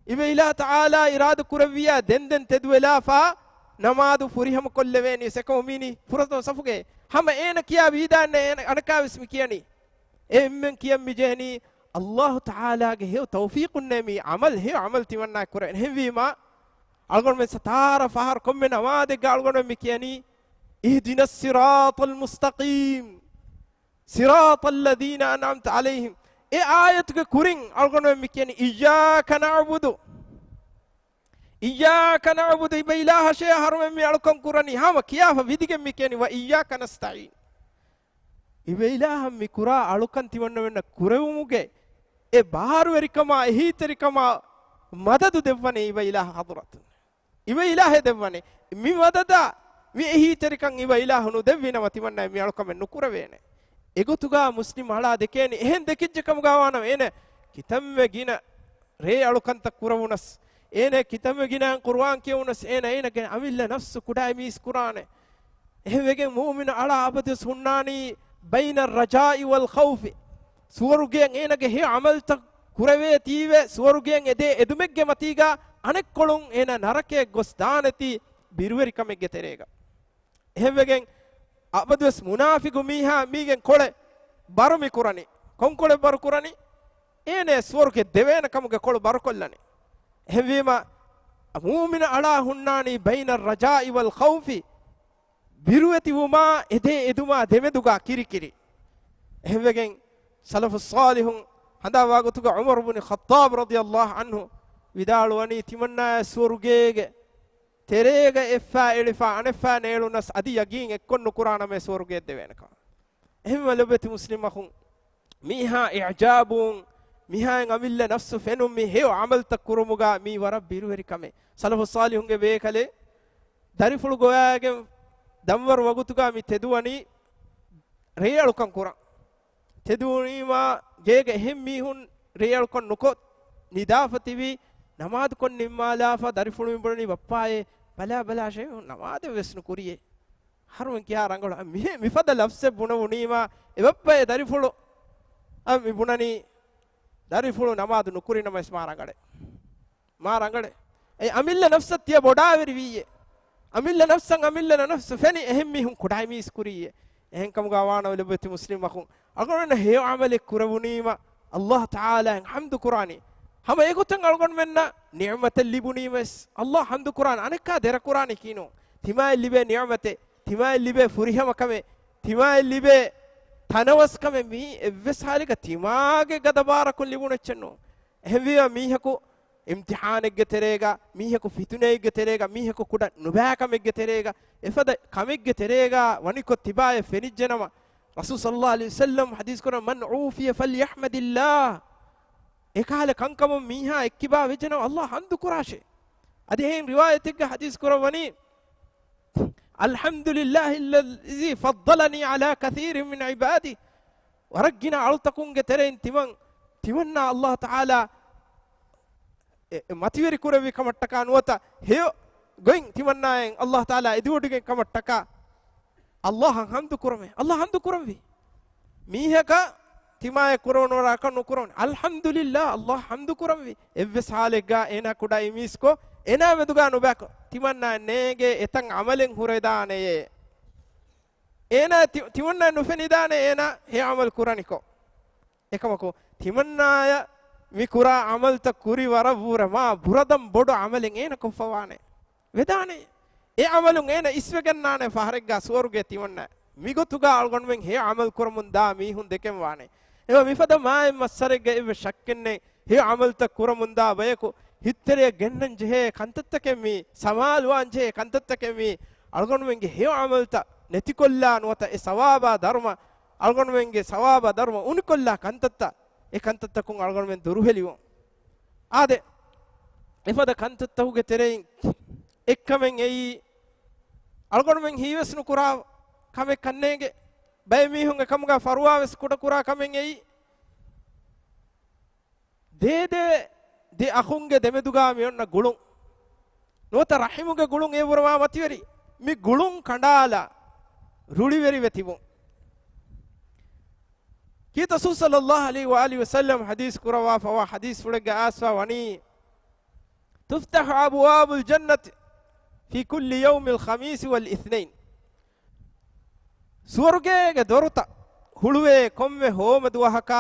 އިބަ އިލާހު ތަޢާލާ އިރާދަ ކުރެއްވިޔާ ދެން ދެން ތެދުވެލާފާ ނަމާދު ފުރިހަމަ ކޮށްލެވޭނީ ސެކަމު މީނީ ފުރަތަމަ ސަފުގެ ހަމަ އޭނަ ކިޔާ ވީދާންނެ އަނެކާވެސް މި ކިޔަނީ. އެ އެންމެން ކިޔަން މި ޖެހެނީ ﷲ ތަޢާލާގެ ހެޔޮ ތައުފީޤުންނޭ މި ޢަމަލް، ހެޔޮ ޢަމަލް ތިމަންނާ ކުރެވެން. އެހެންވީމާ، އަޅުގަނޑުމެން ސަތާރަ ފަހަރު ކޮންމެ ނަމާދެއްގަ އަޅުގަނޑުމެން މި ކިޔަނީ، اهدنا الصراط المستقيم صراط الذين أنعمت عليهم. އެ އާޔަތުގެ ކުރިން އަޅުގަނޑުމެން މި ކިޔަނީ، إياك نعبد، إياك نعبد، އިބަ އިލާހަށޭ އަހަރުމެން މި އަޅުކަން ކުރަނީ. ހަމަ ކިޔާފަ ވިދިގެން މި ކިޔަނީ، وإياك نستعين. އިބައިލާހަށް މި ކުރާ އަޅުކަން ތިމަންނަމެންނަށް ކުރެވުމުގެ އެ ބާރުވެރިކަމާ އެހީތެރިކަމާ މަދަދު ދެއްވަނީ އިބައިލާހު ޙަޟްރަތުން. އިބައިލާހޭ ދެއްވަނީ. މި މަދަދާ މި އެހީތެރިކަން އިބައިލާހު ނުދެއްވި ނަމަ ތިމަންނަ މި އަޅުކަމެއް ނުކުރެވޭނެ. އެގޮތުގާ މުސްލިމް އަޅާ ދެކޭނީ. އެހެން ދެކިއްޖެ ކަމުގާ ވާނަމަ އޭނަ ކިތަންމެ ގިނަ ރޭ އަޅުކަންތައް ކުރެވުނަސް، އޭނަ ކިތަންމެ ގިނައިން ޤުރުއާން ކިޔެވުނަސް، އޭނަ އޭނަގެ އަމިއްލަ ނަފްސު ކުޑައިމީސް ކުރާނެ. އެހެންވެގެން މުއުމިނު އަޅާ އަބަދުވެސް ހުންނާނީ بين الرجاء والخوف. ސުވަރުގެއަށް އޭނަގެ ހެޔޮ ޢަމަލުތައް ކުރެވޭތީވެ، ސުވަރުގެއަށް އެދޭ އެދުމެއްގެ މަތީގާ އަނެއްކޮޅުން އޭނަ ނަރަކަޔަށް ގޮސް ދާނެތީ ބިރުވެރިކަމެއްގެ ތެރޭގަ. އެހެންވެގެން އަބަދުވެސް މުނާފިގު މީހާ މީގެން ކޮޅެއް ބަރު މި ކުރަނީ. ކޮންކޮޅެއް ބަރު ކުރަނީ؟ އޭނަ ސުވަރުގެ ދެވޭނެ ކަމުގެ ކޮޅު ބަރުކޮށްލަނީ. އެހެންވީމަ، މުއުމިނު އަޅާ ހުންނާނީ بين الرجاء والخوف، ބިރުވެތިވުމާ އެދޭ އެދުމާ ދެމެދުގާ ކިރިކިރި. އެހެންވެގެން ސަލަފު ޞާލިޙުން ހަނދާންވާ ގޮތުގަ ޢުމަރު ބުނި ޚައްޠާބް ރަޟިޔަﷲ ޢަންހު ވިދާޅުވަނީ، ތިމަންނާޔަށް ސުވަރުގޭގެ ތެރޭގަ އެއްފާ އެޅިފާ އަނެއްފާ ނޭޅުނަސް އަދި ޔަގީން އެއްކޮށް ނުކުރާނަމޭ ސުވަރުގެއަށް ދެވޭނެކަމަށް. އެހެންވެ ލޮބުވެތި މުސްލިމް އަޚުން، މީހާ އިޢްޖާބުވުން، މީހާއަށް އަމިއްލަ ނަފްސު ފެނުން މި ހެޔޮ ޢަމަލުތައް ކުރުމުގަ މީ ވަރަށް ބިރުވެރި ކަމެއް. ސަލަފު ޞާލިޙުންގެ ބޭކަލެއް ދަރިފުޅު ގޮވާގެން ދަންވަރު ވަގުތުގަ މި ތެދުވަނީ ރޭއަޅުކަން ކުރަން. ތެދުވުނީމާ ގޭގަ އެހެން މީހުން ރޭއަޅުކަން ނުކޮށް ނިދާފަ ތިބި، ނަމާދުކޮށް ނިންމާލާފަ ދަރިފުޅު މި ބުނަނީ، ބައްޕާއޭ، ބަލާ ބަލާށޭ، ނަމާދެއް ވެސް ނުކުރިޔޭ. އަހަރުމެން ކިޔާ ރަނގަޅު. އަ، މިހެ-، މިފަދަ ލަފްޒެއް ބުނެވުނީމާ، އެ ބައްޕައޭ ދަރިފުޅު، އަ، މި ބުނަނީ، ދަރިފުޅު ނަމާދު ނުކުރި ނަމަވެސް މާ ރަނގަޅޭ. މާ ރަނގަޅޭ. އެ އަމިއްލަ ނަފްސަށް ތިޔަ ބޮޑާވެރި ވީއޭ. އަމިއްލަ ނަފްސަށް އަމިއްލަ ނަފްސު ފެނި އެހެން މީހުން ކުޑައިމީސް ކުރީއޭ. އެހެންކަމުގަ ވާނަމަ ލޮބުވެތި މުސްލިމް އަޚުން، އަޅުގަނޑުމެންނަށް ހެޔޮ ޢަމަލެއް ކުރެވުނީމަ، ﷲ ތަޢާލާއަށް ޙަމްދު ކުރާނީ. ހަމަ އެގޮތަށް އަޅުގަނޑުމެންނަށް ނިޢުމަތެއް ލިބުނީމަވެސް، ﷲ ޙަމްދު ކުރާނީ. އަނެއްކާ ދެރަ ކުރާނީ ކީނު. ތިމާއަށް ލިބޭ ނިޢުމަތެއް، ތިމާއަށް ލިބޭ ފުރިހަމަކަމެއް، ތިމާއަށް ލިބޭ ތަނަވަސްކަމެއް މީ އެއްވެސް ޙާލެއްގަ ތިމާގެ ގަދަ ބާރަކުން ލިބުނެއްޗެއް ނޫން. އެހެންވީމަ މީހަކު އިމްތިޙާނެއްގެ ތެރޭގަ، މީހަކު ފިތުނައެއްގެ ތެރޭގަ، މީހަކު ކުޑަ ނުބައިކަމެއްގެ ތެރޭގަ، އެފަދަ ކަމެއްގެ ތެރޭގަ ވަނިކޮށް ތިބާއެއް ފެނިއްޖެނަމަ، ރަސޫލު ޞައްލަﷲ ޢަލައިހި ވަސައްލަމް ޙަދީޘް ކުރަން، "من عوفي فليحمد الله." އެކަހަލަ ކަންކަމުން މީހާ އެއްކިބާ ވެއްޖެނަމަ، ﷲ ޙަމްދު ކުރާށޭ. އަދި އެހެން ރިވާޔަތެއްގަ ޙަދީޘް ކުރައްވަނީ، "الحمد لله الذي فضلني على كثير من عباده." ވަރަށް ގިނަ އަޅުތަކުންގެ ތެރެއިން ތިމަން، ތިމަންނާ ﷲ ތަޢާލާ އެ، އެ މަތިވެރި ކުރެއްވި ކަމަށްޓަކާ ނުވަތަ ހެޔޮ ގޮތް ތިމަންނާއަށް ﷲ ތަޢާލާ އެދިވޮޑިގެން ކަމަށްޓަކާ ﷲ އަށް ޙަމްދު ކުރަމޭ. ﷲ ޙަމްދު ކުރަންވީ. މީހަކަށް ތިމާޔަށް ކުރެވުނު ރަކަށް ނުކުރަން. އަލްޙަމްދުލިއްލާ، ﷲ ޙަމްދު ކުރަންވީ. އެއްވެސް ޙާލެއްގަ އޭނާ ކުޑަ އިމީސްކޮށް، އޭނާ މެދުގަ ނުބައިކޮށް، ތިމަންނާ ނޭނގޭ އެތައް ޢަމަލެއް ހުރެދާނެޔޭ. އޭނާ ތި-، ތިމަންނާ ނުފެނިދާނެ އޭނާ ހެޔޮ ޢަމަލު ކުރަނިކޮށް. އެކަމަކު، ތިމަންނާޔަށް މި ކުރާ ޢަމަލުތައް ކުރި ވަރަށްވުރެ މާ ބުރަދަން ބޮޑު ޢަމަލެއް އޭނަ ކޮށްފަވާނެ. ވެދާނެ. އެ ޢަމަލުން އޭނަ އިސްވެގަންނާނެ ފަހަރެއްގަ ސުވަރުގެ ތިމަންނަ. މިގޮތުގަ އަޅުގަނޑުމެން ހެޔޮ ޢަމަލު ކުރަމުން ދާ މީހުން ދެކެން ވާނެ. އެވަ މިފަދަ މާތް މައްސަރެއްގަ އެއްވެސް ޝައްކެއްނެތް. ހެޔޮ ޢަމަލުތައް ކުރަމުންދާ ބަޔަކު ހިތްތެރެއަށް ގެންނަން ޖެހޭ ކަންތައްތަކެއް މީ، ސަމާލުވާން ޖެހޭ ކަންތައްތަކެއް މީ، އަޅުގަނޑުމެންގެ ހެޔޮ ޢަމަލުތައް ނެތިކޮށްލާ ނުވަތަ އެ ސަވާބާ ދަރުމަ، އަޅުގަނޑުމެންގެ ސަވާބާ ދަރުމަ އުނިކޮށްލާ ކަންތައްތައް، އެ ކަންތައްތަކުން އަޅުގަނޑުމެން ދުރުހެލިވުން. އާދެ، އެފަދަ ކަންތައްތަކުގެ ތެރެއިން އެއްކަމެއް އެއީ، އަޅުގަނޑުމެން ހީވެސް ނުކުރާ ކަމެއް ކަންނޭނގެ، ބައެއް މީހުން އެކަމުގަ ފަރުވާވެސް ކުޑަކުރާ ކަމެއް އެއީ. ދޭދޭ ދެ އަޚުންގެ ދެމެދުގާ މިއޮންނަ ގުޅުން. ނުވަތަ ރަޙިމުގެ ގުޅުން އެވުރަމާ މަތިވެރި. މި ގުޅުން ކަނޑާލާ ރުޅިވެރިވެ ތިބުން. ކީރިތި ރަސޫލު ޞައްލަﷲ ޢަލައިހި ވައާލިހި ވަސައްލަމް ޙަދީޘް ކުރައްވާފަވާ ޙަދީޘްފުޅެއްގަ އައިސްފަ ވަނީ، تفتح أبواب الجنة في كل يوم الخميس والاثنين. ސުވަރުގޭގެ ދޮރުތައް ހުޅުވޭ ކޮންމެ ހޯމަ ދުވަހަކާ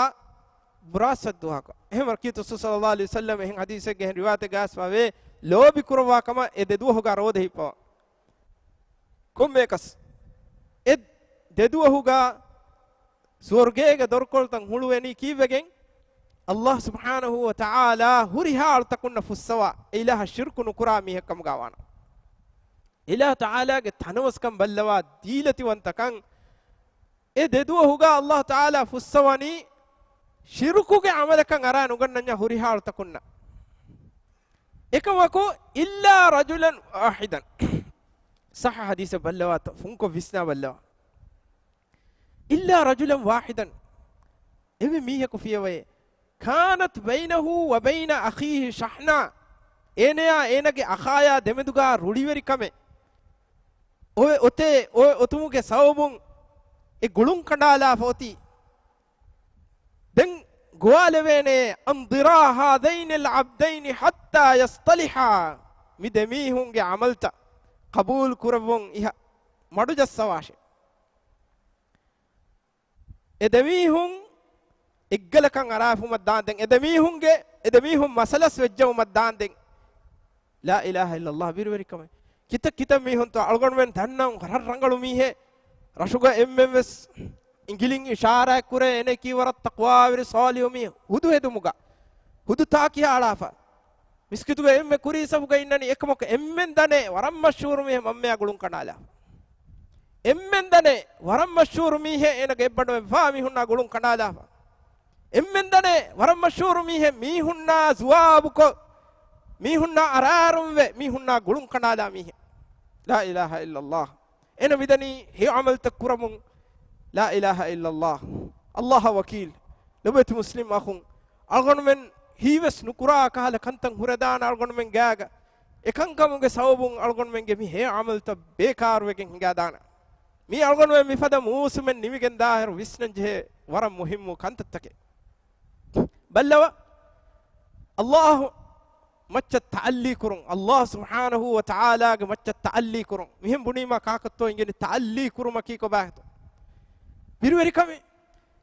ބުރާސްފަތި ދުވަހަކަށް. އެހެންވީމަ ކީރިތި ރަސޫލު ޞައްލަﷲ ޢަލައިހި ވަސައްލަމް އެހެން ޙަދީޘެއްގެ އެހެން ރިވާޔަތެއްގަ އައިސްފަވޭ، ލޯބި ކުރައްވާ ކަމަށް އެ ދެ ދުވަހުގަ ރޯދަ ހިއްޕަވާ. ކޮންމެއަކަސް އެ ދެ ދުވަހުގަ ސުވަރުގޭގެ ދޮރުކޮޅުތައް ހުޅުވެނީ ކީއްވެގެން؟ ﷲ ސުބްޙާނަހޫ ވަތަޢާލާ ހުރިހާ އަޅުތަކުންނަށް ފުއްސަވާ، އެ އިލާހަށް ޝިރްކު ނުކުރާ މީހެއް ކަމުގަ ވާނަމަ. އިލާހު ތަޢާލާގެ ތަނަވަސްކަން ބައްލަވާ ދީލަތިވަންތަކަން އެ ދެދުވަހުގަ އައްލާހު ތަޢާލާ ފުއްސަވަނީ ޝިރުކުގެ ޢަމަލަކަށް އަރާ ނުގަންނަންޏާ ހުރިހާ އަޅުތަކުންނަށް. އެކަމަކު، إلا رجلا واحدا. ޞައްޙަ ޙަދީޘެއް ބައްލަވާތޯ، ފުންކޮށް ވިސްނާ ބައްލަވާ. إلا رجلا واحدا. އެންމެ މީހަކު ފިޔަވައޭ. كانت بينه وبين أخيه شحناء. އޭނަޔާ އޭނަގެ އަޚާޔާ ދެމެދުގާ ރުޅިވެރިކަމެއް އޮވެ އޮތޭ، އޮވެ އޮތުމުގެ ސަބަބުން އެ ގުޅުން ކަނޑާލާފަ އޮތީ. ދެން ގޮވާލެވޭނެ، أنظرا هذين العبدين حتى يصطلحا. މި ދެމީހުންގެ ޢަމަލުތައް ޤަބޫލު ކުރައްވުން އިހަށް މަޑުޖައްސަވާށޭ. އެ ދެމީހުން އެއްގަލަކަށް އަރާފުމަށް ދާންދެން، އެ ދެމީހުންގެ، އެ ދެމީހުން މަސަލަސް ވެއްޖައުމަށް ދާންދެން. لا إله إلا الله ބިރުވެރިކަމެއް. ކިތައް ކިތައް މީހުންތޯ އަޅުގަނޑުމެން ދަންނަވަން ވަރަށް ރަނގަޅު މީހެއް. ރަށުގަ އެންމެންވެސް އިނގިލިން އިޝާރާތްކުރޭ އޭނައަކީ ވަރަށް ތަޤްވާވެރި ޞާލިޙު މީހެއް. ހުދު ހެދުމުގަ، ހުދު ތާކިހާ އަޅާފަ. މިސްކިތުގަ އެންމެ ކުރީ ސަފުގަ އިންނަނީ އެކަމަކު އެންމެން ދަނޭ ވަރަށް މަޝްހޫރު މީހެއް މަންމަޔާ ގުޅުން ކަނޑާލާފަ. އެންމެން ދަނޭ ވަރަށް މަޝްހޫރު މީހެއް އޭނަގެ އެއްބަނޑުމެން ވާ މީހުންނާ ގުޅުން ކަނޑާލާފަ. އެންމެން ދަނޭ ވަރަށް މަޝްހޫރު މީހެއް މީހުންނާ ޒުވާބުކޮށް، މީހުންނާ އަރާރުންވެ، މީހުންނާ ގުޅުން ކަނޑާލާ މީހެއް. لا إله إلا الله. އޭނަ މިދަނީ ހެޔޮ ޢަމަލުތައް ކުރަމުން. لا إله إلا الله. ﷲ އަށް ވަކީލް. ލޮބުވެތި މުސްލިމް އަޚުން، އަޅުގަނޑުމެން ހީވެސް ނުކުރާ ކަހަލަ ކަންތައް ހުރެދާނެ އަޅުގަނޑުމެން ގާގަ. އެކަންކަމުގެ ސަބަބުން އަޅުގަނޑުމެންގެ މި ހެޔޮ ޢަމަލުތައް ބޭކާރުވެގެން ހިނގާދާނެ. މީ އަޅުގަނޑުމެން މިފަދަ މޫސުމެއް ނިމިގެން ދާއިރު ވިސްނަން ޖެހޭ ވަރަށް މުހިއްމު ކަންތައްތަކެއް. ބައްލަވަ، ﷲ މައްޗަށް ތަޢައްލީ ކުރުން، ﷲ ސުބްޙާނަހޫ ވަތަޢާލާގެ މައްޗަށް ތަޢައްލީ ކުރުން. މިހެން ބުނީމާ ކާކަށްތޯ އިނގެނީ ތަޢައްލީ ކުރުމަކީ ކޮބާހެތޯ؟ ބިރުވެރިކަމެއް.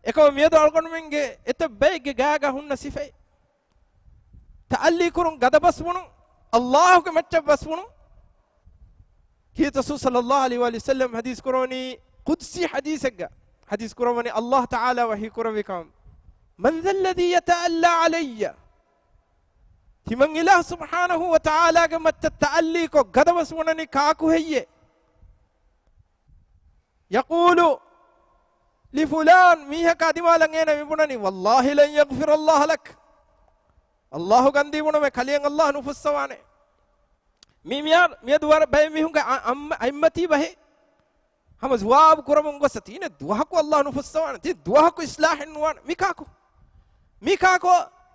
އެކަމަ މިއަދު އަޅުގަނޑުމެންގެ އެތައް ބައެއްގެ ގާގަ ހުންނަ ސިފައެއް. ތަޢައްލީ ކުރުން، ގަދަ ބަސް ބުނުން، ﷲގެ މައްޗަށް ބަސް ބުނުން. ކީރިތި ރަސޫލު ޞައްލައްލާހު ޢަލައިހި ވަސައްލަމް ޙަދީޘް ކުރަވަނީ، ޤުދްސީ ޙަދީޘެއްގަ ޙަދީޘް ކުރަވަނީ، ﷲ ތަޢާލާ ވަޙީ ކުރެއްވި ކަމަށް، من ذا الذي يتألى علي؟ ތިމަން އިލާހު ސުބްޙާނަހޫ ވަތަޢާލާގެ މައްޗަށް ތަޢައްލީކޮށް ގަދަ ބަސް ބުނަނީ ކާކު ހެއްޔޭ؟ يقول لفلان، މީހަކާ ދިމާލަށް އޭނަ މި ބުނަނީ، والله لن يغفر الله لك. ﷲ ގަންދީ ބުނަމޭ، ކަލެއަށް ﷲ ނުފުއްސަވާނެ. މި މިޔާ، މިއަދު ވަރަށް ބައެއް މީހުންގެ އަ-، އައްމަ-، އައިމަތީ ބަހެއް ހަމަ ޖަވާބު ކުރަމުން ގޮއްސަ، ތީނެ ދުވަހަކު ﷲ ނުފުއްސަވާނެ، ތީ ދުވަހަކު އިޞްލާޙެއް ނުވާނެ. މި ކާކު؟ މި ކާކު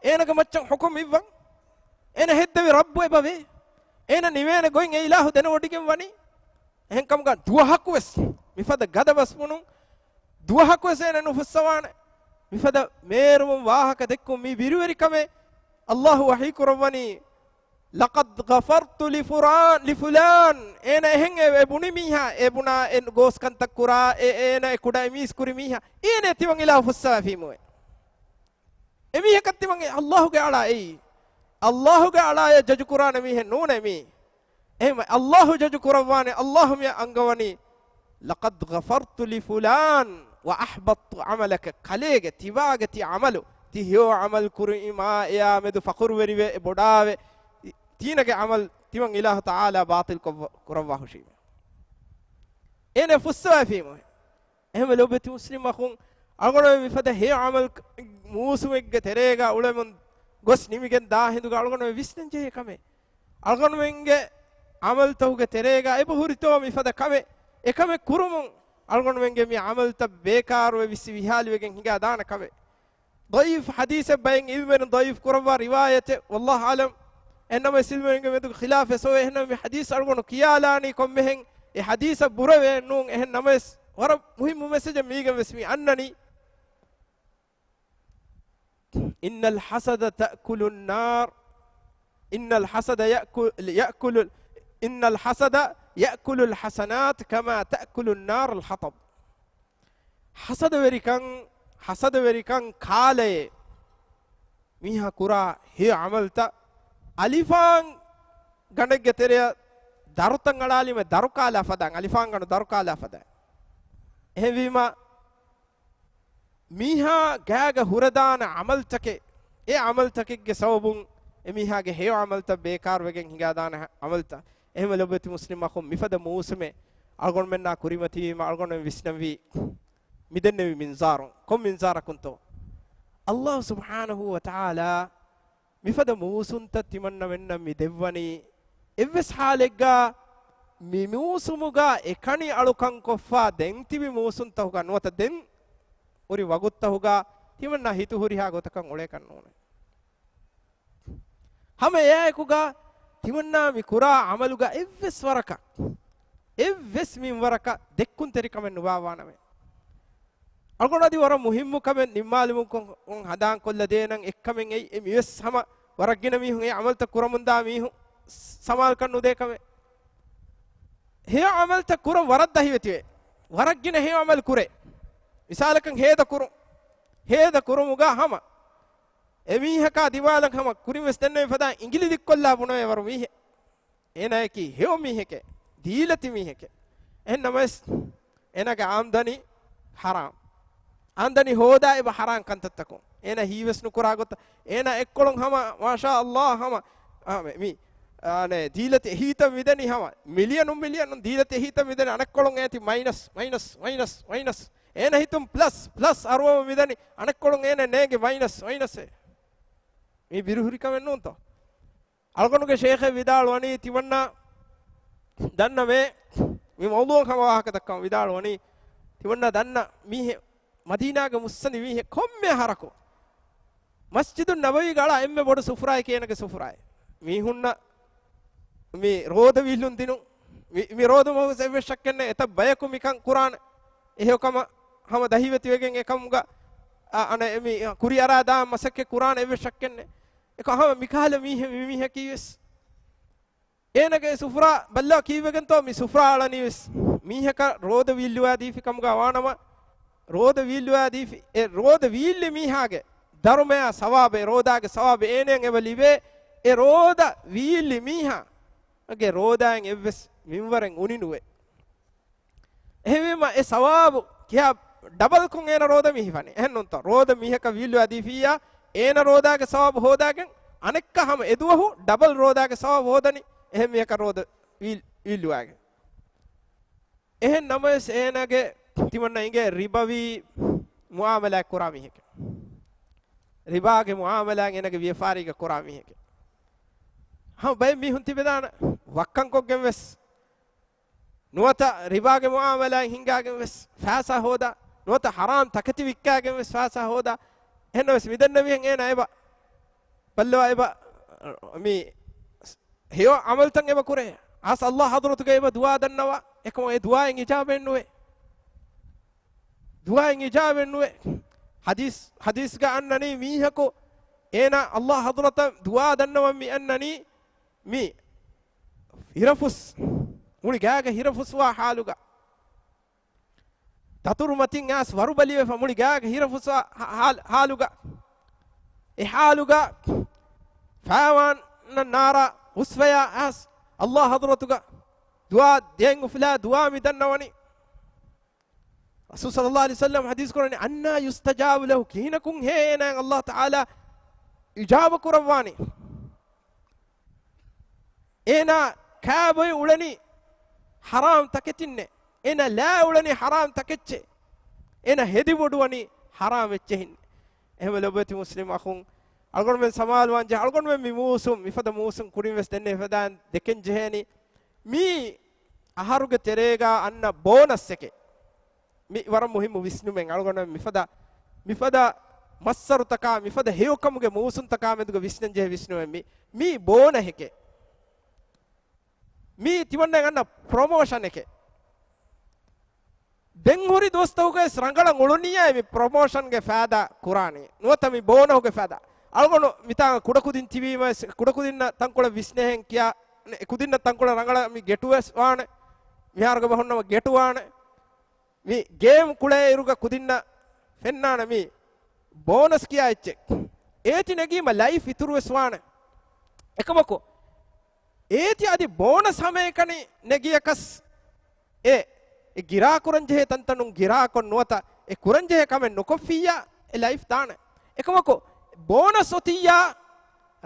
އޭނަގެ މައްޗަށް ޙުކުމް އިއްވަން؟ އޭނަ ހެއްދެވި ރައްބު އެބަވޭ؟ އޭނަ ނިވޭނެ ގޮތް އެ އިލާހު ދެނެވޮޑިގެން ވަނީ؟ އެހެންކަމުގަ ދުވަހަކުވެސް މިފަދަ ގަދަ ބަސް ބުނުން، ދުވަހަކުވެސް އޭނަ ނުފުއްސަވާނެ. މިފަދަ މޭރުމުން ވާހަކަ ދެއްކުން މީ ބިރުވެރިކަމެއް. ﷲ ވަޙީ ކުރައްވަނީ، لقد غفرت لفران، لفلان. އޭނަ އެހެން އެ، އެ ބުނި މީހާ، އެ ބުނާ އެ ގޯސް ކަންތައް ކުރާ، އެ، އޭނަ އެ ކުޑަ އެ މީސް ކުރި މީހާ، އޭނަ ތިމަން އިލާހު ފުއްސަވައިފީމުވެ. އެމީހަކަށް ތިމަން ﷲގެ އަޅާ އެއީ. ﷲގެ އަޅާޔަށް ޖަޖު ކުރާނެ މީހެއް ނޫނޭ މީ. އެހެން ﷲ ޖަޖު ކުރައްވާނެ، ﷲ މި އަންގަވަނީ، لقد غفرت لفلان وأحبطت عملك. ކަލޭގެ ތިބާގެ ތި ޢަމަލު، ތި ހެޔޮ ޢަމަލު ކުރީމާ އެޔާ މެދު ފަޚުރުވެރިވެ ބޮޑާވެ، ތީނަގެ ޢަމަލު ތިމަން އިލާހު ތަޢާލާ ބާޠިލް ކޮށް-، ކުރައްވާ ހުށީމެ. އޭނަ ފުއްސަވައިފީމުވެ. އެހެންވެ ލޮބުވެތި މުސްލިމް އަޚުން، އަޅުގަނޑުމެން މިފަދަ ހެޔޮ ޢަމަލު މޫސުމެއްގެ ތެރޭގަ އުޅެމުން ގޮސް ނިމިގެން ދާ ހިނދުގަ އަޅުގަނޑުމެން ވިސްނަން ޖެހޭ ކަމެއް. އަޅުގަނޑުމެންގެ ޢަމަލުތަކުގެ ތެރޭގަ އެބަހުރިތޯ މިފަދަ ކަމެއް؟ އެކަމެއް ކުރުމުން އަޅުގަނޑުމެންގެ މި ޢަމަލުތައް ބޭކާރުވެ ވިއްސި ވިހާލިވެގެން ހިނގާ ދާނެ ކަމެއް. ޟަޢީފް ޙަދީޘެއް ބައެއް ޢިލްމުވެރިން ޟަޢީފް ކުރައްވާ ރިވާޔަތެއް، ވައްލާހު އަޢްލަމް. އެހެންނަމަވެސް ޢިލްމުވެރިންގެ މެދުގަ ޚިލާފެއް އޮވޭ. އެހެންނަމަވެސް މި ޙަދީޘް އަޅުގަނޑު ކިޔާލާނީ ކޮންމެހެން އެ ޙަދީޘަށް ބުރަވެ ނޫން. އެހެންނަމަވެސް ވަރަށް މުހިއްމު މެސެޖެއް މީގެން ވެސް މި އަންނަނީ. إن الحسد تأكل النار، إن الحسد يأكل، يأكل، إن الحسد يأكل الحسنات كما تأكل النار الحطب. ޙަސަދަވެރިކަން، ޙަސަދަވެރިކަން ކާލައޭ. މީހާ ކުރާ ހެޔޮ ޢަމަލުތައް އަލިފާން ގަނޑެއްގެ ތެރެއަށް ދަރުތައް އަޅާލީމަ ދަރުކާލާ ފަދައިން، އަލިފާން ގަނޑު ދަރުކާލާ ފަދައިން. އެހެންވީމަ، މީހާ ގާގަ ހުރެދާނެ ޢަމަލުތަކެއް، އެ ޢަމަލުތަކެއްގެ ސަބަބުން އެމީހާގެ ހެޔޮ ޢަމަލުތައް ބޭކާރުވެގެން ހިނގާދާނެ ޢަމަލުތައް. އެހެންވެ ލޮބުވެތި މުސްލިމް އަޚުން، މިފަދަ މޫސުމެއް އަޅުގަނޑުމެންނާ ކުރިމަތިވީމަ އަޅުގަނޑުމެން ވިސްނަންވީ، މިދެންނެވި މިންޒާރުން. ކޮން މިންޒާރަކުންތޯ؟ ﷲ ސުބްޙާނަހޫ ވަތަޢާލާ މިފަދަ މޫސުންތައް ތިމަންނަމެންނަށް މި ދެއްވަނީ، އެއްވެސް ޙާލެއްގަ މި މޫސުމުގަ އެކަނި އަޅުކަން ކޮށްފަ ދެން ތިބި މޫސުންތަހުގަ ނުވަތަ ދެން ހުރި ވަގުތުތަހުގަ ތިމަންނަ ހިތު ހުރިހާ ގޮތަކަށް އުޅޭކަށް ނޫނޭ. ހަމަ އެއާއެކުގަ ތިމަންނާ މި ކުރާ ޢަމަލުގަ އެއްވެސް ވަރަކަށް، އެއްވެސް މިންވަރަކަށް ދެއްކުންތެރިކަމެއް ނުބާއްވާނަމޭ. އަޅުގަނޑު އަދި ވަރަށް މުހިއްމު ކަމެއް ނިންމާލުމުން ކޮށް، ކޮށް ހަނދާން ކޮށްލަ ދޭނަން އެއްކަމެއް އެއީ، އެ މިވެސް ހަމަ ވަރަށް ގިނަ މީހުން އެ ޢަމަލުތައް ކުރަމުންދާ މީހުން ސަމާލުކަން ނުދޭ ކަމެއް. ހެޔޮ ޢަމަލުތައް ކުރަން ވަރަށް ދަހިވެތިވޭ. ވަރަށް ގިނަ ހެޔޮ ޢަމަލު ކުރޭ. މިސާލަކަށް ހޭދަ ކުރުން. ހޭދަ ކުރުމުގަ ހަމަ އެމީހަކާ ދިމާލަށް ހަމަ ކުރިން ވެސް ދެންނެވި ފަދައިން އިނގިލި ދިއްކޮށްލާ ބުނެވޭ ވަރު މީހެއް. އޭނާއަކީ ހެޔޮ މީހެކޭ، ދީލަތި މީހެކޭ. އެހެން ނަމަވެސް އޭނާގެ އާމްދަނީ ޙަރާމް. އާމްދަނީ ހޯދާ އެބަ ޙަރާމް ކަންތައްތަކުން. އޭނާ ހީވެސް ނުކުރާ ގޮތަށް. އޭނާ އެއްކޮޅުން ހަމަ، މާޝާ ﷲ، ހަމަ، އާ، މި، މި، އާ، ނޭ، ދީލަތި އެހީތައް މިދަނީ ހަމަ. މިލިޔަނުން މިލިޔަނުން ދީލަތި އެހީތައް މިދަނީ އަނެއްކޮޅުން އޭތި މައިނަސް، މައިނަސް، މައިނަސް، މައިނަސް. އޭނަ ހިތުން ޕްލަސް، ޕްލަސް އަރުވަމުން މިދަނީ އަނެއްކޮޅުން އޭނަ ނޭނގެ މައިނަސް، މައިނަސް އެއް. މީ ބިރުހުރި ކަމެއް ނޫންތޯ؟ އަޅުގަނޑުގެ ޝޭޚެއް ވިދާޅުވަނީ ތިމަންނަ ދަންނަ މޭ، މި މައުޟޫޢަށް ހަމަ ވާހަކަ ދައްކަން ވިދާޅުވަނީ ތިމަންނަ ދަންނަ މީހެއް، މަދީނާގެ މުއްސަނދި މީހެއް ކޮންމެ އަހަރަކު މަސްޖިދުއް ނަބަވީގެ އަޅާ އެންމެ ބޮޑު ސުފުރާއެކޭ އޭނަގެ ސުފުރާއެއް. މީހުންނަށް މި ރޯދަ ވީއްލުން ދިނުން. މި، މި ރޯދަ މަހުސް އެއްވެސް ޝައްކެއް ނެތް. އެތައް ބަޔަކު މިކަން ކުރާނެ. އެހެޔޮކަމަށް ހަމަ ދަހިވެތިވެގެން އެކަމުގަ، އަ، އަނެއް މި ކުރިއަރާ ދާ މަސައްކަތް ކުރާނެ އެއްވެސް ޝައްކެއް ނެތް. އެކަ ހަމަ މިކަހަލަ މީހެއް މި މީހަކީ ވެސް. އޭނަގެ ސުފުރާ ބައްލަ ކީއްވެގެންތޯ މި ސުފުރާ އަޅަނީ ވެސް. މީހަކަށް ރޯދަ ވީއްލުވާ ދީފި ކަމުގަ ވާނަމަ، ރޯދަ ވީއްލުވާ ދީފި، އެ ރޯދަ ވީއްލި މީހާގެ ދަރުމަޔާ ސަވާބެއް، ރޯދާގެ ސަވާބެއް އޭނަޔަށް އެބަ ލިބޭ. އެ ރޯދަ ވީއްލި މީހާ ގެ ރޯދާއިން އެއްވެސް މިންވަރެއް އުނި ނުވޭ. އެހެންވީމަ އެ ސަވާބު ކިހާ ޑަބަލްކޮށް އޭނަ ރޯދަ މި ހިފަނީ. އެހެން ނޫންތޯ؟ ރޯދަ މީހަކަށް ވީއްލުވާ ދީފިއްޔާ، އޭނަ ރޯދާގެ ސަވާބު ހޯދާގެން، އަނެއްކާ ހަމަ އެ ދުވަހު ޑަބަލް ރޯދާގެ ސަވާބު ހޯދަނީ އެހެން މީހަކަށް ރޯދަ ވީ، ވީއްލުވާގެން. އެހެން ނަމަވެސް އޭނާގެ ތިމަންނަ އިނގޭ ރިބަވީ މުއާމަލާތް ކުރާ މީހެކޭ. ރިބާގެ މުއާމަލާތް އޭނާގެ ވިޔަފާރީގަ ކުރާ މީހެކޭ. ހަމަ ބައެއް މީހުން ތިބެދާނެ ވައްކަންކޮށްގެން ވެސް. ނުވަތަ ރިބާގެ މުއާމަލާތް ހިންގާގެން ވެސް ފައިސާ ހޯދާ. ނުވަތަ ޙަރާމް ތަކެތި ވިއްކާގެން ވެސް ފައިސާ ހޯދާ. އެހެންނަމަވެސް މިދެންނެވިހެން އޭނާ އެބަ ބައްލަވާ އެބަ މި ހެޔޮ ޢަމަލުތައް އެބަ ކުރޭ. އަސް ﷲ ޙަޟްރަތުގަ އެބަ ދުޢާ ދަންނަވާ. އެކަމަކު އެ ދުޢާއިން އިޖާބައެއް ނުވޭ. ދުޢާއިން އިޖާބައެއް ނުވޭ. ޙަދީޘް، ޙަދީޘްގަ އަންނަނީ މީހަކު އޭނާ ﷲ ޙަޟްރަތަށް ދުޢާ ދަންނަވަން މި އަންނަނީ މި ހިރަފުސް މުޅި ގާގަ ހިރަފުސްވާ ޙާލުގަ. ދަތުރު މަތިން އައިސް ވަރުބަލިވެފަ މުޅި ގާގަ ހިރަފުސްވާ ޙާ، ޙާލުގަ. އެ ޙާލުގަ ފައިވާން ނާރާ ހުސްވަޔާ އައިސް ﷲ ޙަޟްރަތުގަ ދުޢާ ދޭން އުފުލާ ދުޢާ މި ދަންނަވަނީ. ރަސޫލު ޞައްލަﷲު ޢަލައިހި ވަސައްލަމަ ޙަދީޘް ކުރަނީ، "أنى يستجاب له؟" ކިހިނަކުން ހޭ އޭނާއަށް ﷲ ތަޢާލާ އިޖާބަ ކުރައްވާނީ؟ އޭނާ ކާބޮއި އުޅެނީ ޙަރާމް ތަކެތިންނޭ. އޭނާ ލާ އުޅެނީ ޙަރާމް ތަކެއްޗޭ. އޭނާ ހެދި ބޮޑުވަނީ ޙަރާމް އެއްޗެހިން. އެހެންވެ ލޮބުވެތި މުސްލިމް އަޚުން، އަޅުގަނޑުމެން ސަމާލުވާން ޖެހޭ. އަޅުގަނޑުމެން މި މޫސުން، މިފަދަ މޫސުން ކުރިން ވެސް ދެންނެވި ފަދައިން ދެކެން ޖެހޭނީ. މީ އަހަރުގެ ތެރޭގަ އަންނަ ބޯނަސްއެކޭ. މި ވަރަށް މުހިއްމު ވިސްނުމެއް. އަޅުގަނޑު މިފަދަ، މިފަދަ މައްސަރުތަކާ، މިފަދަ ހެޔޮކަމުގެ މޫސުންތަކާ މެދުގަ ވިސްނަން ޖެހޭ ވިސްނުމެއް މި، މީ ބޯނަހެކޭ. މީ ތިމަންނަ އަންނަ ޕްރޮމޯޝަނެކޭ. ދެން ހުރި ދުވަސްތަކުގައި ރަނގަޅަށް އުޅުނިއްޔާ މި ޕްރޮމޯޝަންގެ ފައިދާ ކުރާނީ. ނުވަތަ މި ބޯނަހުގެ ފައިދާ. އަޅުގަނޑު މިތާނގަ ކުޑަކުދިން ތިބީމަ، ކުޑަކުދިންނަށް ތަންކޮޅެއް ވިސްނެހެން ކިޔާ، ކުދިންނަށް ތަންކޮޅެއް ރަނގަޅަށް މި ގެޓުވެސް ވާނެ. މިހާރުގެ ބަހުންނަމަ ގެޓުވާނެ. މި ގޭމް ކުޅޭ އިރުގަ ކުދިންނަށް ފެންނާނެ މި ބޯނަސް ކިޔާ އެއްޗެއް. އޭތި ނެގީމަ ލައިފް އިތުރުވެސް ވާނެ. އެކަމަކު، އޭތި އަދި ބޯނަސް ހަމައެކަނި ނެގިޔަކަސް އެ، އެ ގިރާކުރަންޖެހޭ ތަންތަނުން ގިރާކޮށް ނުވަތަ އެ ކުރަންޖެހޭ ކަމެއް ނުކޮށްފިއްޔާ އެ ލައިފް ދާނެ. އެކަމަކު، ބޯނަސް އޮތިއްޔާ